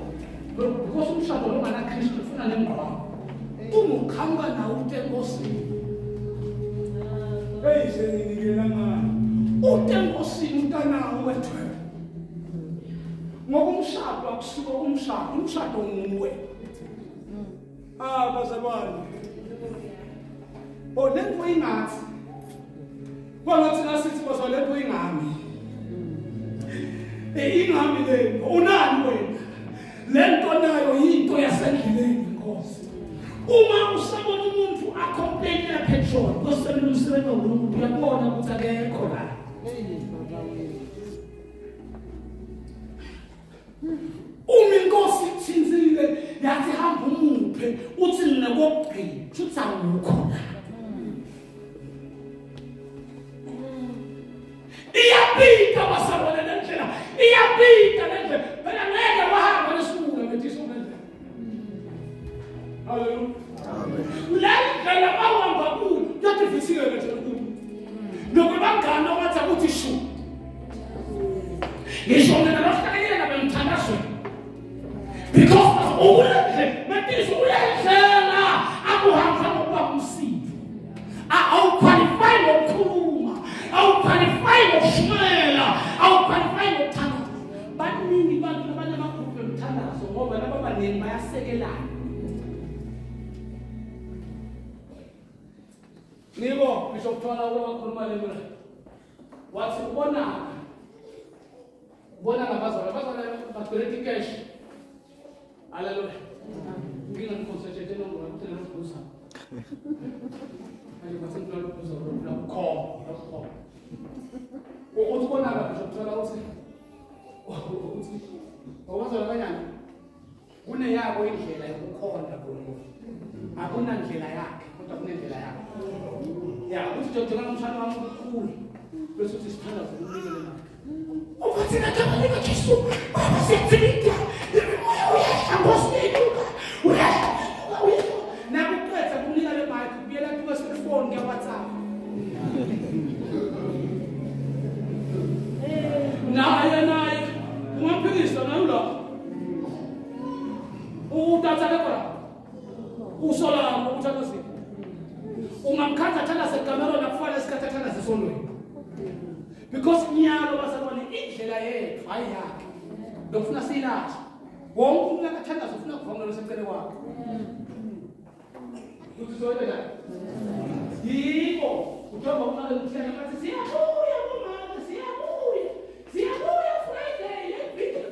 because umshado longanaKristu ufuna nemngcwabo. Uma uqhamuka nawo uthi enkosini hey senginikela ngani uthi enkosini umntanawo wethwele ngoba umshado akusuka umshado umshado nguwe. Ah bazalwane oh lento ingathi kwangathi nasithi bazalwane lento ingami ingami le unani wena lento nayo into yasendleleni Nkosi. Uma usabona umuntu acomplain lapha umsebenzi waNkulunkulu uyabona ukuthi akekho la. Uma inkosi ithinzile yathi hamba umuphe uthi nginokugcina futhi awukho la. Iyabika basabona lendlela, iyabika lendlela. Phela ngeke wahamba lesibula bethiso lendlela. Hallelujah. Amen. Lendlela bawamba kuyo yathi visile lendlela kuyo. Nokubangana wathi ukuthi shu. Ngisho mina lohlakanyela bemthandazweni. Because ulendlela, bethiso ulendlela akuhamba ngokuba umsipho. Awuqualify ngokukhuluma. Awuqualify ngokushumayela, awuqualify ngokuthandaza. Baningi abantu abanamagruphu emthandazo ngoba laba baningi bayasekelana. Nibo Bishop Thwala wakhuluma le nto. Wathi ubona ngabazalwane, abazalwane bagcwele cash. Hallelujah. Ngingaconcentrate ngokuthenga lokubhuza. Manje bathenga lokubhuza lokho. Uthi ubonaka Bishop Thwala uthi abazalwane kanyana kuneyabo indlela yokukhonda kuNkulunkulu. Akunandlela yakhe kodwa kunendlela yakhe. Ya uthi jojona umshana wami omkhulu bese uthi sithandaze umnikele imali. Uthi ngagama likaJesu baba siyathinta imimoya uyahla ngosinuka uyahla uyahla nakuqedza kumnika le mic kubuyela kuwe cellphone ke WhatsApp. Naye ungamphikisa naye lo. Utatha lekho usola ukuthandaza. Ungamkhatha thandaza ekamerweni akufana isikhathi athandaza esonweni. Because nyalo bazalwane indlela yethu hayi yakhe. Lokufuna silahle. Wonke umuntu akathandaza ufuna kuvamela osecele kwakhe. Uthi soyena la. Yiko uthoba umntwana umhlanga bathi siyabuya kumama siyabuya. Siyabuya Friday.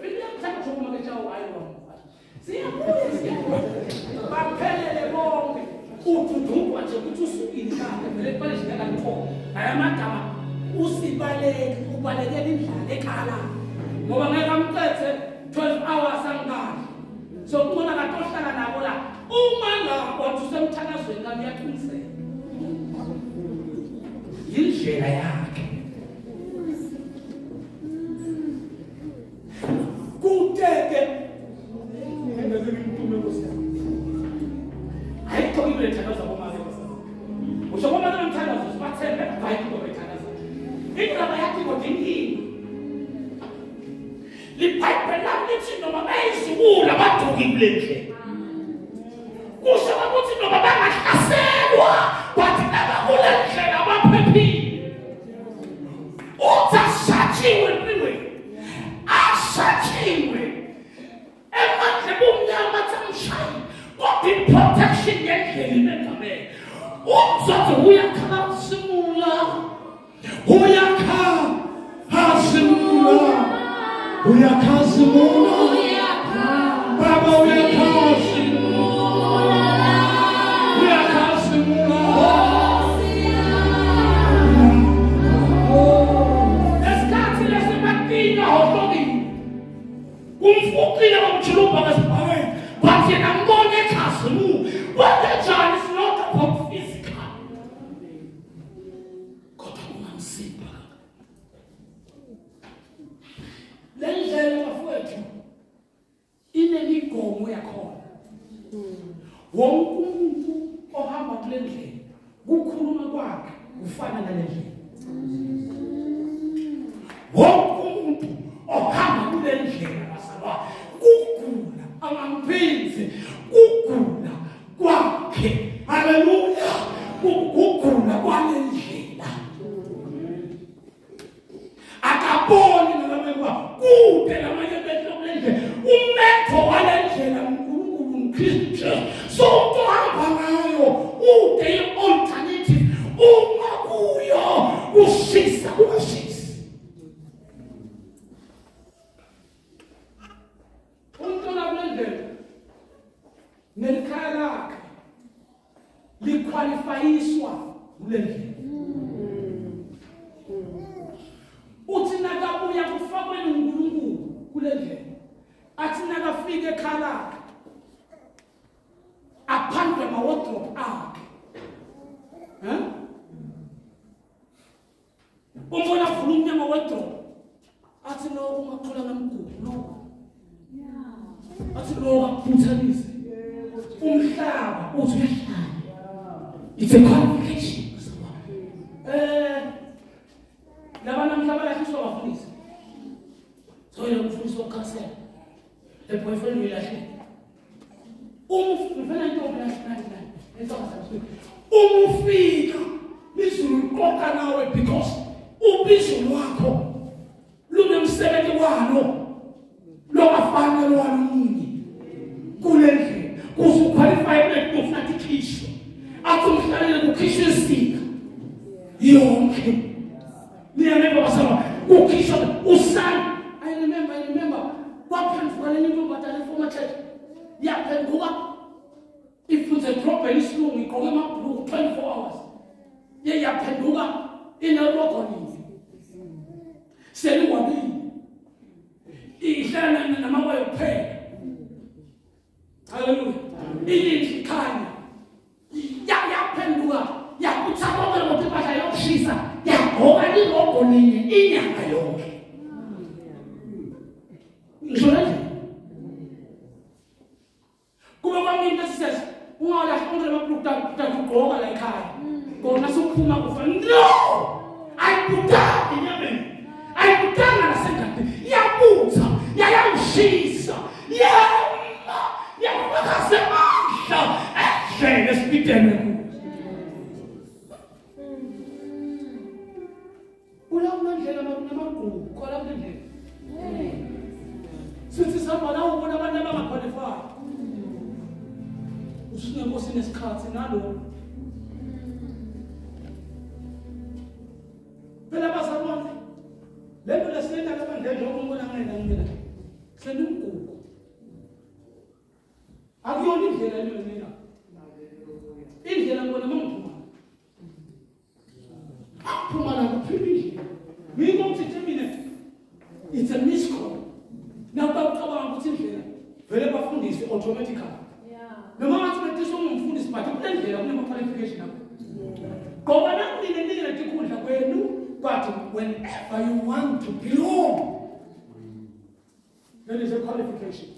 Video mthanda uma ke jawo hayi lo. Siyabuya siyabuya. Baphelele bonke. Ududukwa nje ukuthi usukile kahle vele kufanele nje ngakho. Ayamagama usibaleke ubalekela indlala ekhala. Ngoba ngeke amqethe 12 hours angikadli. So kubona kade ohlala nabo la uma la wathi usemthandazweni kami uyaqiniseka. Yindlela yakhe. Kuteke ngeke ngimtume Nkosi yami. Ayikho into ethandaza bomake basana. Usho bomake nomthandazo sibathembe ayikho into ethandaza. Indaba yakhe kodwa inkinga. LiBhayibheli lami lithi noma bayizukula baduki kule ndlela. Kusho ukuthi noma bangahlaselwa bathi laba kule ndlela baphephile. Uthi ashatshiwe empilweni. Ashatshiwe. Emandla bomnyama athi amshaye. Kodwa i-protection yendlela imengamele. Umzotho uyakhazimula. Uyakhazimula. Uyakhazimula. Baba uyakhazimula. Uyakhazimula. Esikhathi lesimatina hohlokile. Kumfuqile ngomjulubha ngesibhakeni. But yena mbone ekhazimula. Kwenzenjani? It's not about physical. Kodwa kungamsipha. Le ndlela bafowethu inemigomo yakhona. Wonke umuntu ohamba kule ndlela kukhuluma kwakhe kufana nale ndlela. Wonke umuntu ohamba kule ndlela bazalwa kugula angamphinzi kugula kwakhe. Haleluya. Kugula kwale ndlela. Akaboni nalabanye kude lamanye amehlo kule ndlela. Umetho wale ndlela uNkulunkulu uKristu Jesu. So umuntu ohamba ngayo ude i-alternative uma kuyo kushisa kungashisi. Umuntu olakule ndlela nelikhaya lakhe liqualifyiswa kule ndlela. afike ekhaya lakhe aphandwe ama-wardrobe akhe. Umbona avula umnyango wedrobha athi lokhu ungathola ngamgugu lokhu, athi lokhu akuphuthanise umhlaba uthi uyahlala. It's a qualification. Laba namhla balahliswa abafundisi. So yena umfundisi wokukhansela the boyfriend uyilahlile. Uma ufika izulu liqoqa nawe because ubizo lwakho lunemsebenzi walo lokafana lwalomunye kule ndlela kuze uqualify kule kufuna ikhishwe athi umhlalele kukhishwe isika yonke. Niyamemba basaba kukhishwa usana. I remember kwaphenduka le ntombazane former church yaphenduka ifunze drop elisilungu igqoke amabhuluku 24 hours. Ye yaphenduka inerogonini seliwabili ihlala namakwayo kuphela. Haleluya. Iyinhle ikhanya yaphenduka yakutha konke lokho impahla yokushisa yagqoka lirogo linye inyanga yonke. Ngisho nje kube kwami into esisese ungalahli onke lamabhuluku takugqoka la ekhaya kona sokuphuma kufa. No, ayibutanga enyameni, ayibutanga nasengadini, iyabutha yayangishisa yema yafaka semandla endlela esipitene kuzo. Ulawula ndlela namagugu khona kule ndlela sithi sihamba la ubona abantu abangaqualify usunenkosi nesikhathi nalokho. Phela bazalwane le nto lesiyenta labandla njengoba umbona ngena ngena senumgugu akuyona indlela leyo. Indlela ngibona mangiphuma aphuma la kuphila indlela mina ngithe mina it's a miscall. Nabakucabanga ukuthi indlela vele bafundise automatically. Noma ngathi betiswa ungumfundisi but kule ndlela kunema-qualification akho ngoba nakunine nike letikhundla kwenu. But whenever you want to belong there is a qualification.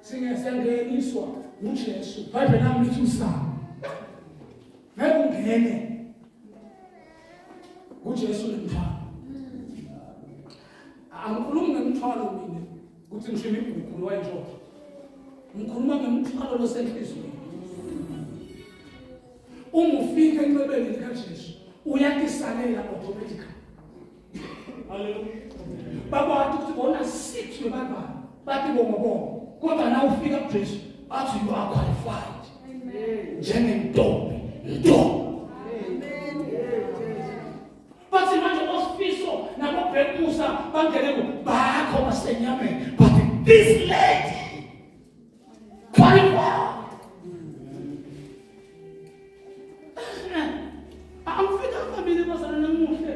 Singesengeniswa nguJesu. Bible nami lithi usana ngeke ungene nguJesu nemthwalo. Angikhulumi ngemthwalo mina ukuthi ngisho imigugu wayinjoko. Ngikhuluma ngemthwalo losenhlizweni. Uma ufika enxebeni likaJesu uyatisalela automatically. Haleluya. Babathi ukuthi bona 6 webantwana bathi bongobongo kodwa na ufika kuJesu bathi you are qualified. Amen. Njengentombi nto. Amen. Bathi manje osifiso nabobhekumusa bangene bakho basenyameni but this lady qualified. Angifika kabili bazalwane namuhle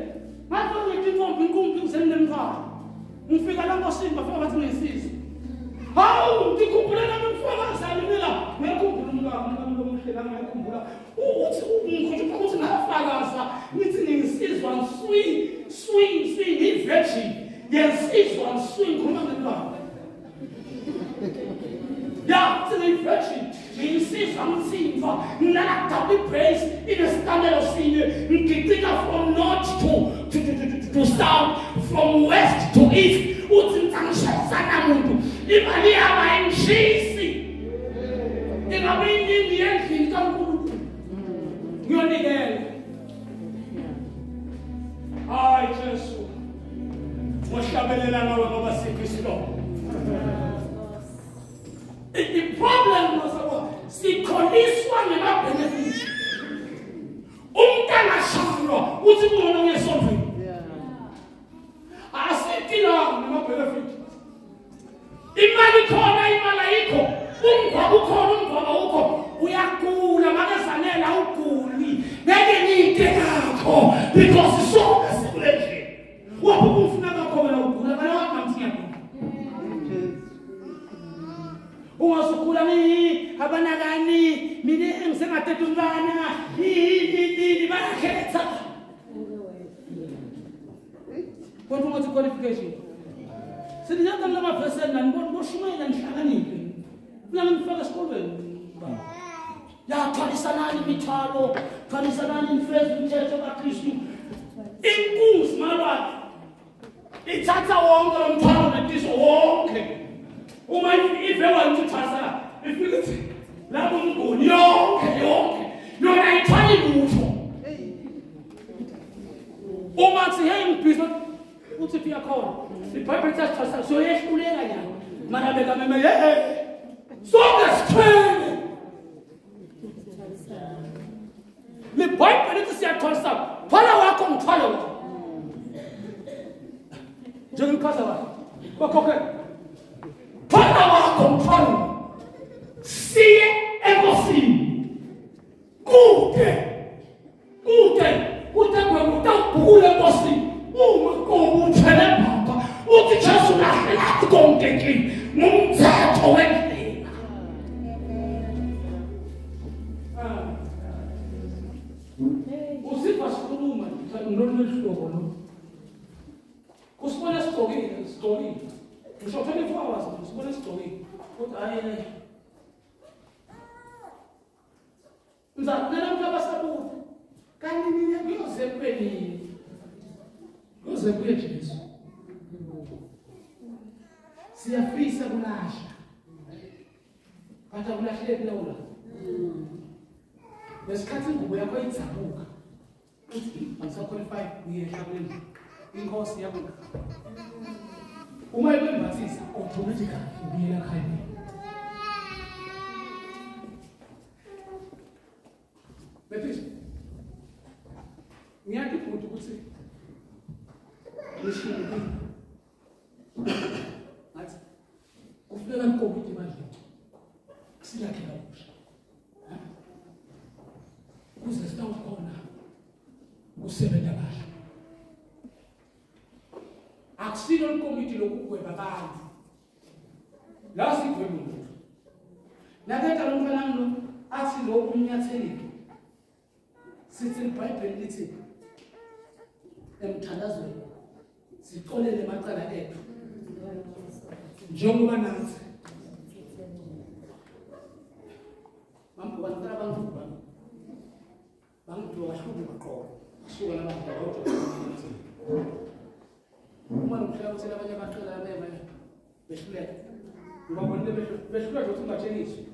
ngathi ngithi intombi inkumbi ngisenemthwalo ngifika la nkosini bafika bathi ngiyisizwe. Hawu ngikhumbula nami ngifakazana mina ngiyakhumbula umkami lomuhle la ngiyakhumbula ukuthi ngikhonje ukuthi ngafakaza ngithi ngisizwa nswi swi swi ngivirgin ngiyasizwa nswi ngikhuluma ngemntwana ya thi ngivirgin ngisizwa ngitsimva ngilala double brace inestamelo sinye ngigicika from north to south, from west to east uthi ngitsangishayisana muntu imali yaba ingishisi ingabe iningi yendlini kaNkulunkulu ngiyonikela. Hayi Jesu wahlabelela ngawe ngoba sikho isihlobo. The problem was sikholiswa ngema-benefit. Umuntu angashaywa uthi kungcono ngesontweni. Asithi la ngema-benefit. Imali khona imali ayikho, umgwaqo ukhona umgwaqo awukho, uyagula makezanele awuguli ngeke ngide kakho because sonke sikule ndlela. Wapho ufuna kakho wena ugula kana wathi ngiyagula. Kodwa ungathi qualification. Sininaka lamavesi nanibona boshumayela nihlakaniphe. Mina ngifaka esikolweni. Yathwalisanani imithwalo, thwalisanani imfezo umthetho kaKristu. Inkunzi malwandle ithatha wonke lo mthwalo netiso wonke. Uma ive wangithwasa ifike ithi lapho umnguni yonke yonke yona ithwali lutho. Uma thi hey ngibhizi uthi uyakhona. IBhayibheli lithi sithwasa soyehluleka nyana. Mana beka meme hey sonke sithwele. LiBhayibheli lithi siyathwalisa. Thwala wakho ngithwale wakho. Njengomkhaza wakho. Bakhokhe. Thwala wakho ngithwale. Siye enkosini. Kude. Kude. Kude kwenu utawubhukula enkosini. Uma kubuthele baba uthi Jesu lahlela konke kimi ngumthetho wendlela. Usiva sikhuluma ngilolu hlobo lo. Kusibona sigqokile, sigqokile. Ngisho 24 hours usibona sigqokile. Kodwa hayi ngizakulela abasabuza. Kanti nina kuyoze kube nini? Kuyoze kuye Jesu. Siyafisa kulahla. Kodwa kulahleki lawula. Lesikhathi ingubo yakho idzabuka. Uthi angisaqualify uyehla kule ndlu. Inkosi yakuka. Uma ikwembathisa automatically ubuyela ekhaya. Bethis. Ngiyathi futhi ukuthi ngishiye ngathi kufuneka likomiti ebandleni. Silakhe kabusha. Kuze sitawukhona kusebenza kahle. Akusilo likomiti lokugweba abantu. La sigweba umuntu. Naketa lo mfana lo athi lo umnyathelile. Sithi iBhayibheli lithi emthandazweni sixolele amacala ethu. Njengoba nathi bambuka abantu bangiduka kahlubuka qobo suka labantu kodwa uma nomhlaba uthela abanye abaqela abema behluleka ngibabonile behluleka ukuthi ungatsheliswa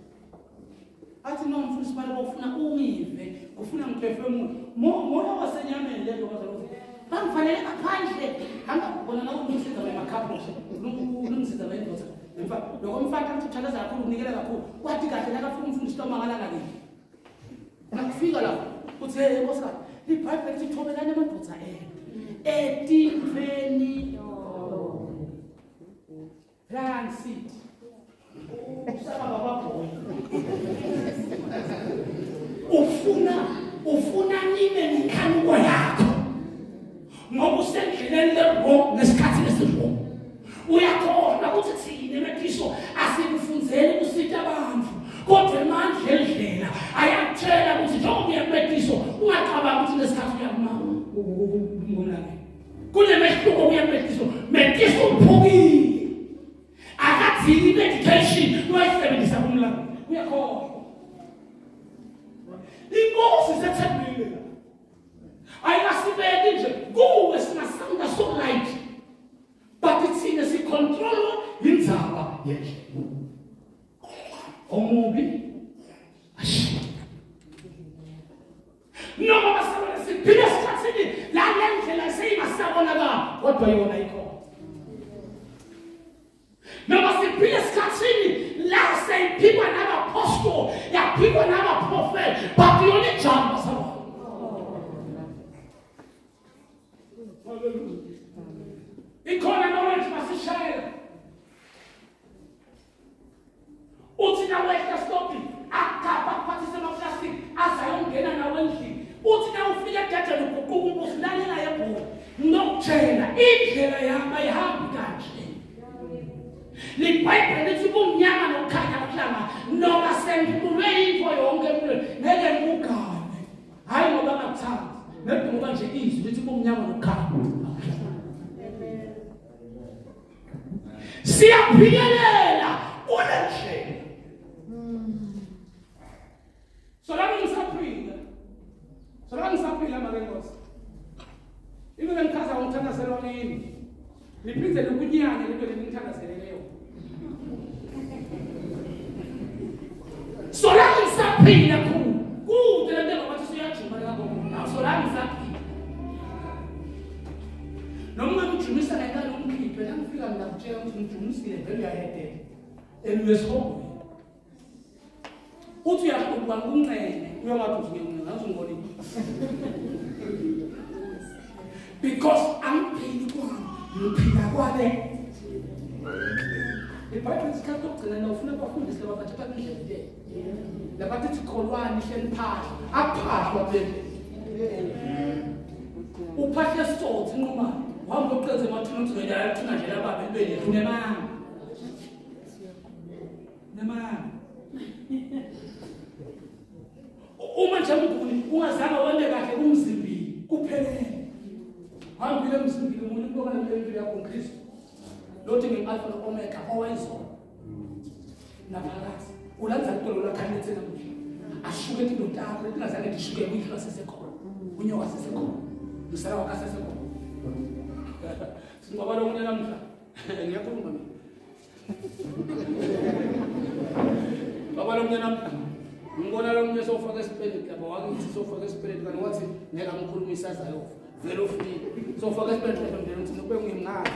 athi no mfundisi bala bofuna ungive kufuna ngiphefumule moya wasenyameni lento bazalwa ukuthi bangifanele ngaphandle angakubona na ulungisiza emakhaphu nje ulungisiza indoda emfa lokho mfana athi uthandaza kakhulu unikela kakhulu wathi kahle nakafuna umfundisi tomangala ngakini nakufika lapho uthi hey nkosikazi iBhayibheli lithi thobelani amadoda enu etintweni transit usaba bababhoyi ufuna nime nekhanuko yakho ngoba usendleleni le-wrong ngesikhathi esi-wrong. Uyakhohlwa ukuthi thina eMethiso asikufunzeli kusita abantu kodwa emandla endlela ayakutshela ukuthi njengoba uya kuMethiso ungacabanga ukuthi lesikhathi uyakuma ngomlake kunemehluko uya kuMethiso. Methiso uphukile akadingi medication uyayisebenzisa kumlake uyakhohlwa. Inkosi sethembile ayingasibeki nje kuwe singasanda so light but thina sicontrol indzaba yendlela omubi noma basabona siphila esikhathini la le ndlela seyingasabonakala kodwa yona ikhona. Noma siphila esikhathini la seyiphikwa nabapostoli yaphikwa nabaprofeti but yona ijamba basabona. Ikhona knowledge masishayela uthi nawehla stophi akapha kuphathise amaplastic azayongena nawe endlini uthi nawufika edadeni uguquka umbuso lalela yebhola ngokutshela indlela yami ayihambi kanje. LiBhayibheli lithi kumnyama nokukhanya kuhlanga noma sengikhulwe into yonke empilweni ngeke ngikugane hayi ngoba ngakuthandi ngoba nje izwi lithi kumnyama nokukhanya. Siyaphikelela kule ndlela. Solani ngisaphila. Solani ngisaphila make Nkosi. Into lengichaza ngomthandazelo wami. Niphinde lokunyanya lento leningithandazeleleyo. Solani ngisaphila khulu. Kude lento ngabathi siyajuma la gogo. Solani ngisaphila. Noma ngijumisa kancane umkhiphe la ngifika ngakutshela ukuthi ngijumisile vele uyayedela. Elwesihogweni. Uthi uyahlubuka ngikunxene uyangathi uzingenqena ngizungibona. Because angiphili kwami ngiphila kwabe. IBhayibheli isikhathi sokugcina na ufuna abafundisi laba bathatha indlela le. Labathi kholwani hleni phahla aphahlwa phela. Uphahle sitsotsi inqumane wahamba uqedze emathuna uthi ngeke athuna nje lababa libe nemanga. Nemanga. Uma nje mkhulu ungazange wende kahle kumzimbili kuphelele. Hambile emzimbili umuntu ubona impilo yakho uKristu. Lothi ngi-Alpha no-Omega owayizolo naphakathi ulanza itolo lakhanethe namuhla ashuke into takho letingazange ndishuke kuyihlo sesekhona unyoka sesekhona msala wakhe sesekhona singaba lokunye namhla ngiyakhuluma mina baba lokunye namhla ngibona lokunye sofaka isipeleti lapha wakithi sofaka isipeleti kanti wathi ngeke amkhulumisa azayofa vele ufike sofaka isipeleti lapha mndeni uthi nokube ngimngaka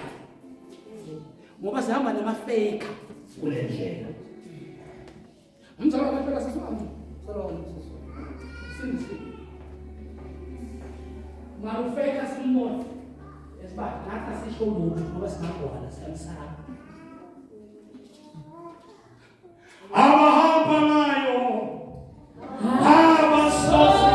ngoba sihamba nama-faker kule ndlela. Umzalwane phela sesiwami mzalwane sisi mara ufeka simbona esiba nathi asisho lutho ngoba singagwala siyamsaba. Abahamba ngayo abasoze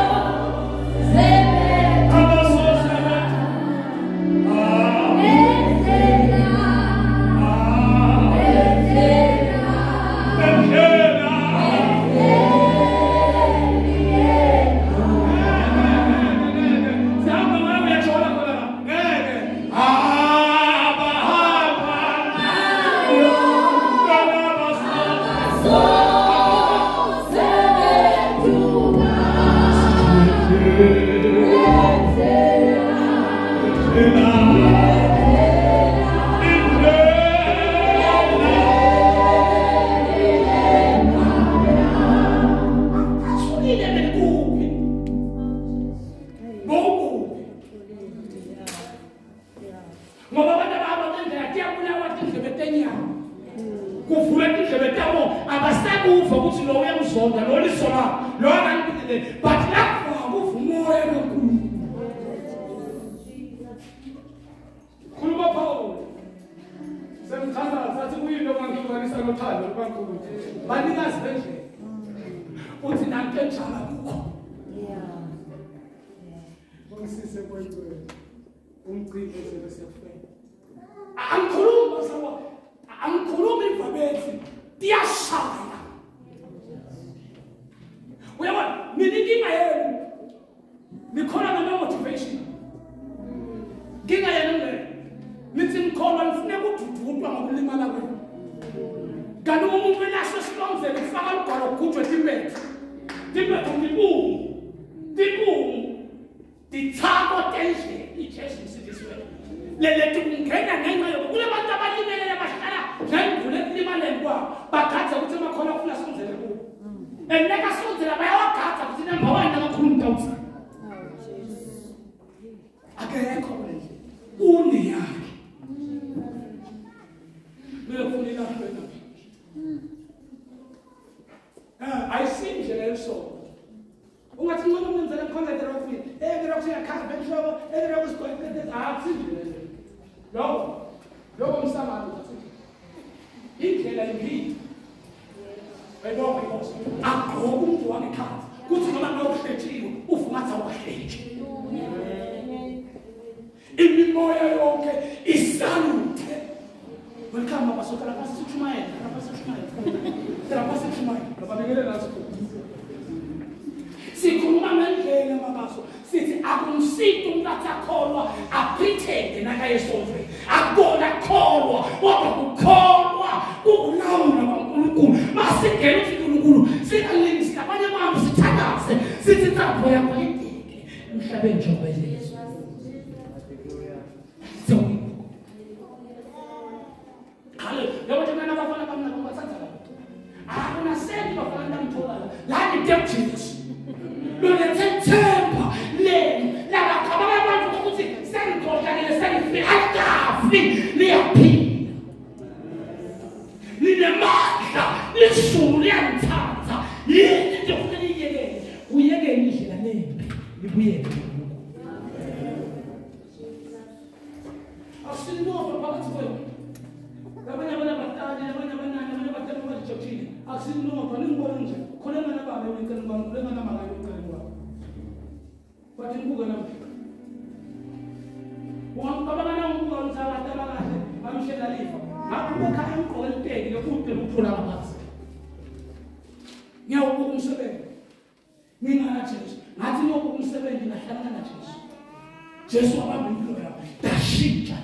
Angikhulumi ivabethi tiyashaya. Uyabona mina inkinga yenu nikhona ngama motivation. Inkinga yenu le nithi nikholwa nifune kudududwa ngokulimala kwenu. Kanti umuntu elahle esilonzeni kufaka lugwalo kugujwe timbethu. Timbethu ngibungu. Tibungu. Tithako tendlela iJesu msindisi wethu. Lelethi kungena ngenxa yokuba kulabantu abalimelele abahlala ngendlule ekulimaleni kwabo bagadza ukuthi amakholwa kufuna sonzele kubo. And nakasonzela bayawagadza ukuthi number 1 namakhuluma mntawuthi. Akekho kule ndlela. Une yakhe. Mina kufuna ilahlwe namhlanje. Ayisindlela yesonto. Ungathi ngcono umenzele ngikhonza eRockville, eRockville yakhava enhloko, eRockville sigcwele akusindlela. Lokho umsangano uthi indlela impilo. Bayibonga inkosi. Agqoka umuntu wangekhaya kuthi noma ngawuhletshiwe uvuka athi awuhletshi. Imimoya yonke isaluthe. Welcome baba sotala pasithumayela, lapha sithumayela. Lababingelela sikhulu. Sikhuluma ngendlela mabaso sithi akumsito umuntu athi akholwa apretende nakayesontweni akubona kholwa kodwa kukholwa. emhlabeni njengoba Jesu. Hallelujah. Yabo nje nabafana bami nabo bathatha la. Akuna senti bafana namthola. La ni Jesus. Lonethemba leli labaqhamuka abantu ukuthi sengikhohlakele sengifile akafi liyaphila. Linemandla lisulu liyangithatha. Yini into kufanele iyekele? Uyekele indlela lembi libuyele kuNkulunkulu. Akusililodwa phakathi kwenu. Labanye abantu abadala, labanye abanani, labanye abadala abajijile. Akusililodwa ningibona nje. Khona ngana baba eceleni kwami, khona ngana mama eceleni kwami. Bathi ngibuke nami. Ungababa na ngibuka ukuthi abadala kahle bamshela lifa. Ngapha ekhaya ngigqoke liteki lokude lokuphula ngaphansi. Ngiyawubuka umsebenzi. Ngingana Jesu. Ngathi ngiyobuka umsebenzi ngahlangana na Jesu. Jesu wabamba impilo yami. Dashintsha.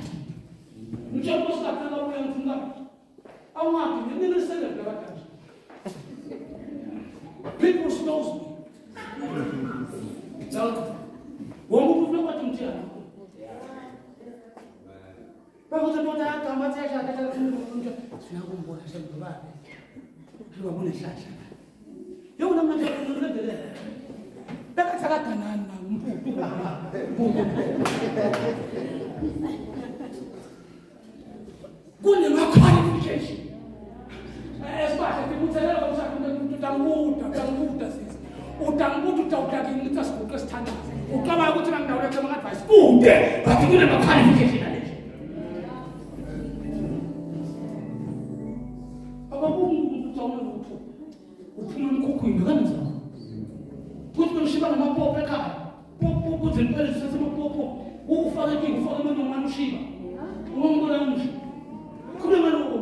Ngitshela uSathane ubuya ngifuna. Awungathi nginisele phela kanje. People knows me. Now, wonke umuntu ufuna kwathi ngithiyana. Bakuthi bona agama athi yashada umuntu sifuna ukumbona semgobane. Ngibona ihlahla. Yona manje ulandelela. Bekathakaganani na umpuphu. Kunema qualification. Esibahle ngikuthelele ngomshado utanguda utanguda sisi. Utanguda utawudaka ngithi asiguqe esithandaze. Ucabanga ukuthi ngangidawulethe ama advice kude but kunema qualification nale. Abakungu uphuma emkhukhwini kanjani? Kuthi bemshiba ngamapopo ekhaya. Popo kuze impela sithathe amapopo. Ufake inkinga ufake amanongwane ushiba. Ungambona nje. Khuluma lokho.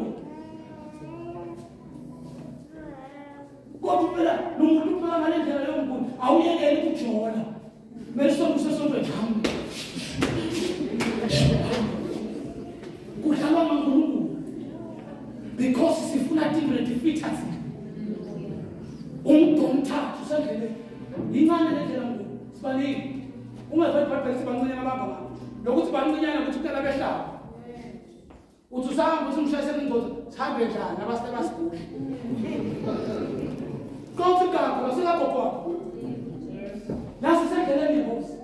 Kodwa phela lo muntu uphila ngale ndlela leyo mkhulu awuyekeli ukujola. Mele sonke sesonto njalo. Kudlalwa ngoNkulunkulu. Because sifuna different defeaters. Umuntu omthathu usendleleni. Incane le ndlela mkhulu. Sibaningi. Ungaveli ibhayibheli sibancinyana abahamba ngalo. Lokuthi bancinyana ukuthi kuqala behlaba. Uthi usahamba uthi umshayise ingozi sihambe njani abasele basigudle. Konke kakho singabhobho. La sisendleleni yenkosi.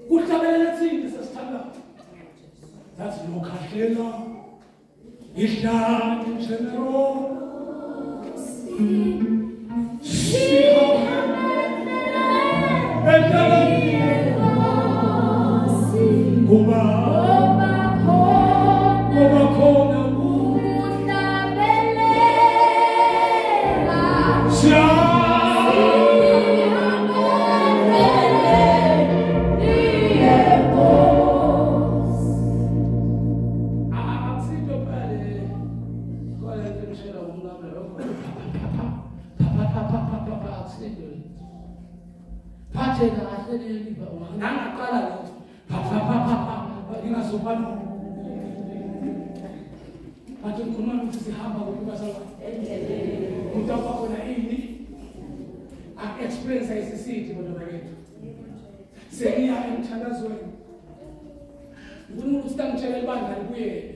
Kuhlabelele thini sesithandayo. That's lokhahlela ihlane general. Sengiya emthandazweni. uNkulunkulu usitangitshela ibandla libuyele.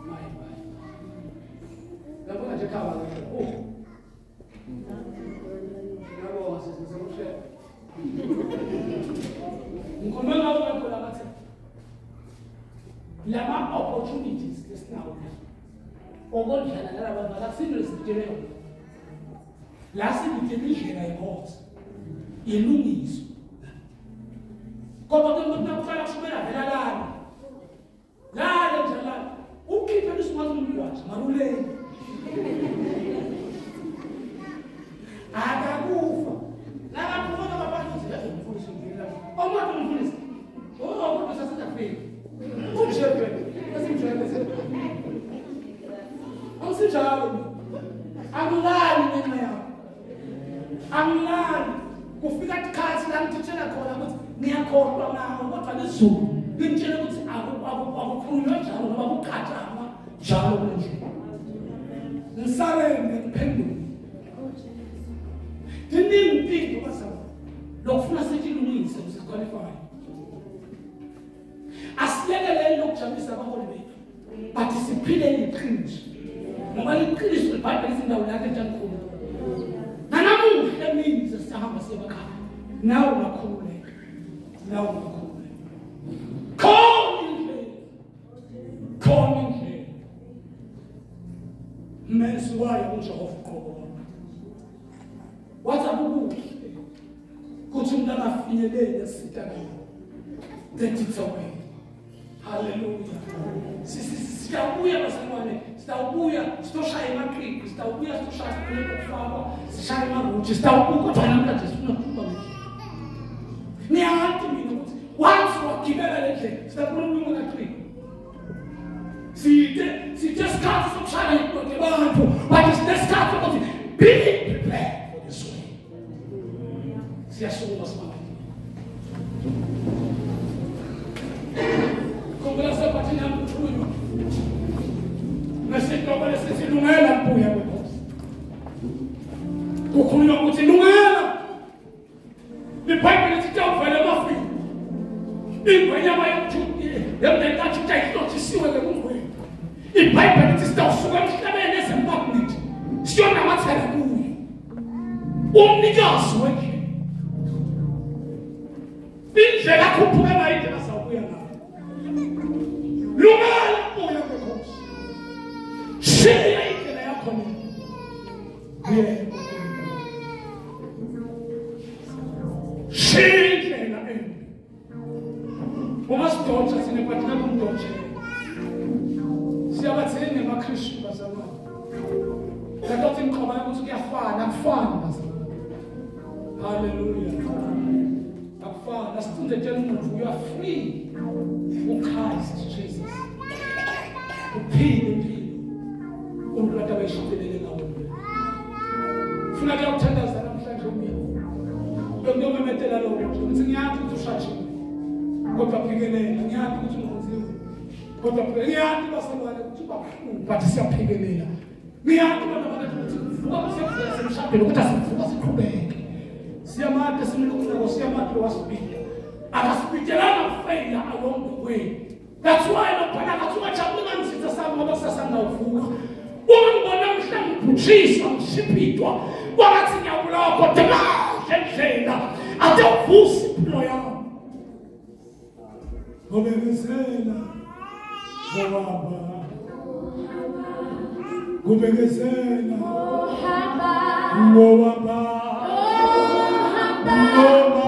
Mayi mayi. Lapho nje khaba kahle. Oh. Ngiyabonga sisi ngisemshela. Ngikhuluma ngawo ngakho labathi. Lama opportunities esinawo. Okondlala nalaba bantu akusindwe sitshele yona. La sibithe indlela yenkosi. Ilungiswe. Kodwa ke umuntu akuqala kushumela vela lana. Lana nje lana. Ukhiphe isinqwazi umgwaji maruleni. Akakufa. Lakaphuma ngaphandle uthi yazi umfundisi ngiyela. Omuntu umfundisi. Oh umuntu sasizafika. Umshebe. Asimshebe. Awusinjalo. Angilali ngenxa yakho. Angilali. Kufika isikhathi la ngithethela khona ukuthi ngiyakhohlwa ngawo kodwa lizulu lingitshela ukuthi akukhulunywa njalo ngoba kukhatshangwa njalo kule ndlela. Ngisale Tiningi tinto bazalwane lokufuna sitilungise ukuze siqualify. Asiyekeleni lokujabulisa abaholi bethu, but siphile iqiniso. Ngoba iqiniso iBhayibheli izindawo lakhe njankulu. Nanamuhla emini sesihamba siye emakhaya. Nawe ungakhululeka. Nawe ungakhululeka. Khona indlela. Khona indlela. Menzi wayo uJehova uqobo lwakhe. Wathi akukuhle kuthi umuntu angafinyeleli esitaneni. That it's a way. Hallelujah. Sitawubuya bazalwane, sitawubuya sitoshaya emaqhinga, sitawubuya sitoshaya ukufakwa, sishaya emaruthi, sitawubuya kodwa namhlanje sifuna ukukhuluma ngendlela. Niyazi mina ukuthi once wagibela le ndlela, sitakhuluma ngaqhinga. Sithe isikhathi sokushaya indoda abantu, but sinesikhathi sokuthi be prepared for this way. Siyasukuma simame. Khumbula sephathini yami kukhulunywa nesihloko lesithi lungela kubuya kwenkosi. Kukhulunywa ukuthi lungela. IBhayibheli lithi tawuvela emafini. Ingwenyama yomndeni kaJuda ihlotsisiwe ngekungwenya. IBhayibheli lithi sitawusuka emhlabeni ezemagnethi siyonamathela kuyo. Umnikazi wendlela. Indlela akhuphuke ngayo indlela sawubuya ngayo. Lungela kubuya kwenkosi. Shiya indlela yakho mina. Shiya indlela embi. Uma sidotsha sinephathina kumdotshe. Siyabathenga emaKristu bazalwane. Lakathi ngiqhobana ukuthi kuyafana, akufani bazalwane. Hallelujah. Akufani. Asicindezele umuntu, you are free. uChrist Jesus. Uphile impilo. Umuntu kade abayishicilele ngawo. Funa ke ukuthandaza namhlanje umini. Bengiyomemetela lokho nje ukuthi ngiyazi ukuthi ushajiwe. Kodwa phikelela, ngiyazi ukuthi ungonziwe. Kodwa phikelela, ngiyazi bazalwane ukuthi babuhlungu but siyaphikelela. Ngiyazi abantu ukuthi kuvuka kusekuvuka semshadweni ukuthi asivuka siqhubeke. Siyamade simlungile, siyamade wasibili. Akasibitelanga kufeyila along the way. That's why lobhana ngathi ungajabuli nganisitha sami ngoba kusasa ngawuvuka. Uma ngibona mhla ngibhujiswa ngishiphidwa kwangathi ngiyabulawa kodwa manje indlela ade uvusa impilo yami. Ngobekezela ngohamba. Kubekezela ngohamba. Ngohamba. Oh,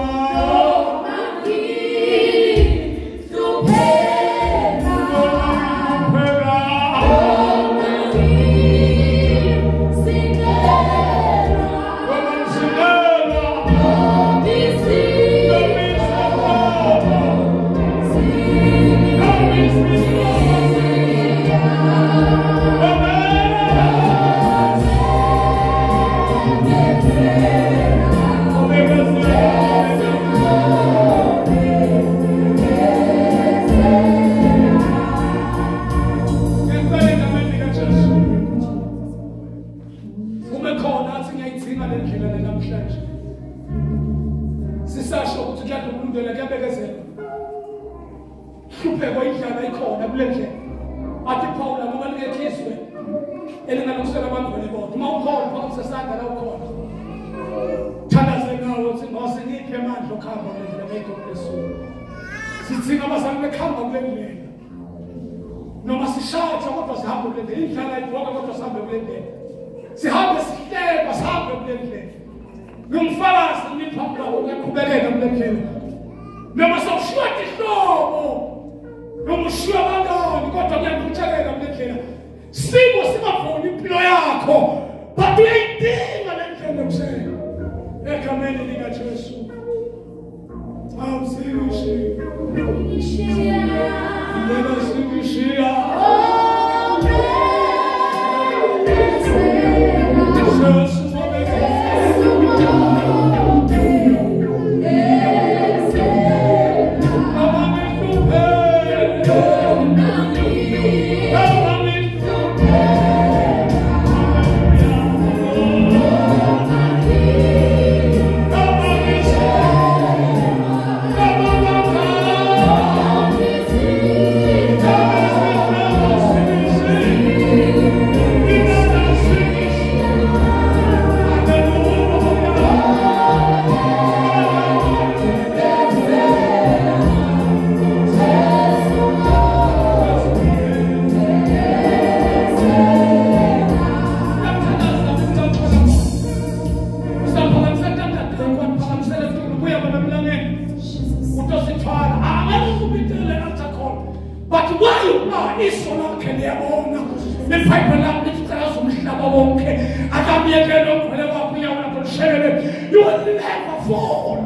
But where you are, iso lakhe liyabona. IBhayibheli lami lithi cakaza umhlaba wonke. Akamyekele ogcwele wakho unyawo lakho lushekele. You will never fall.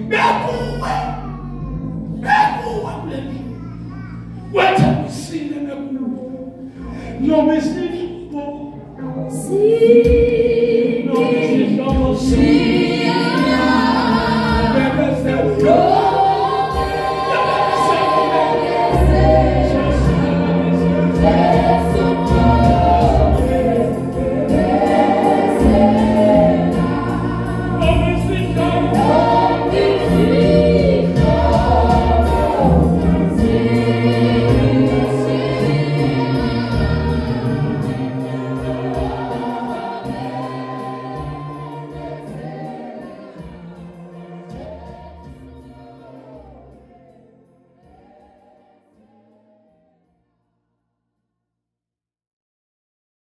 Bekuwe. Bekuwe kuleli. Wethembisile bekuwe. Noma isihlobo. Noma isihlobo.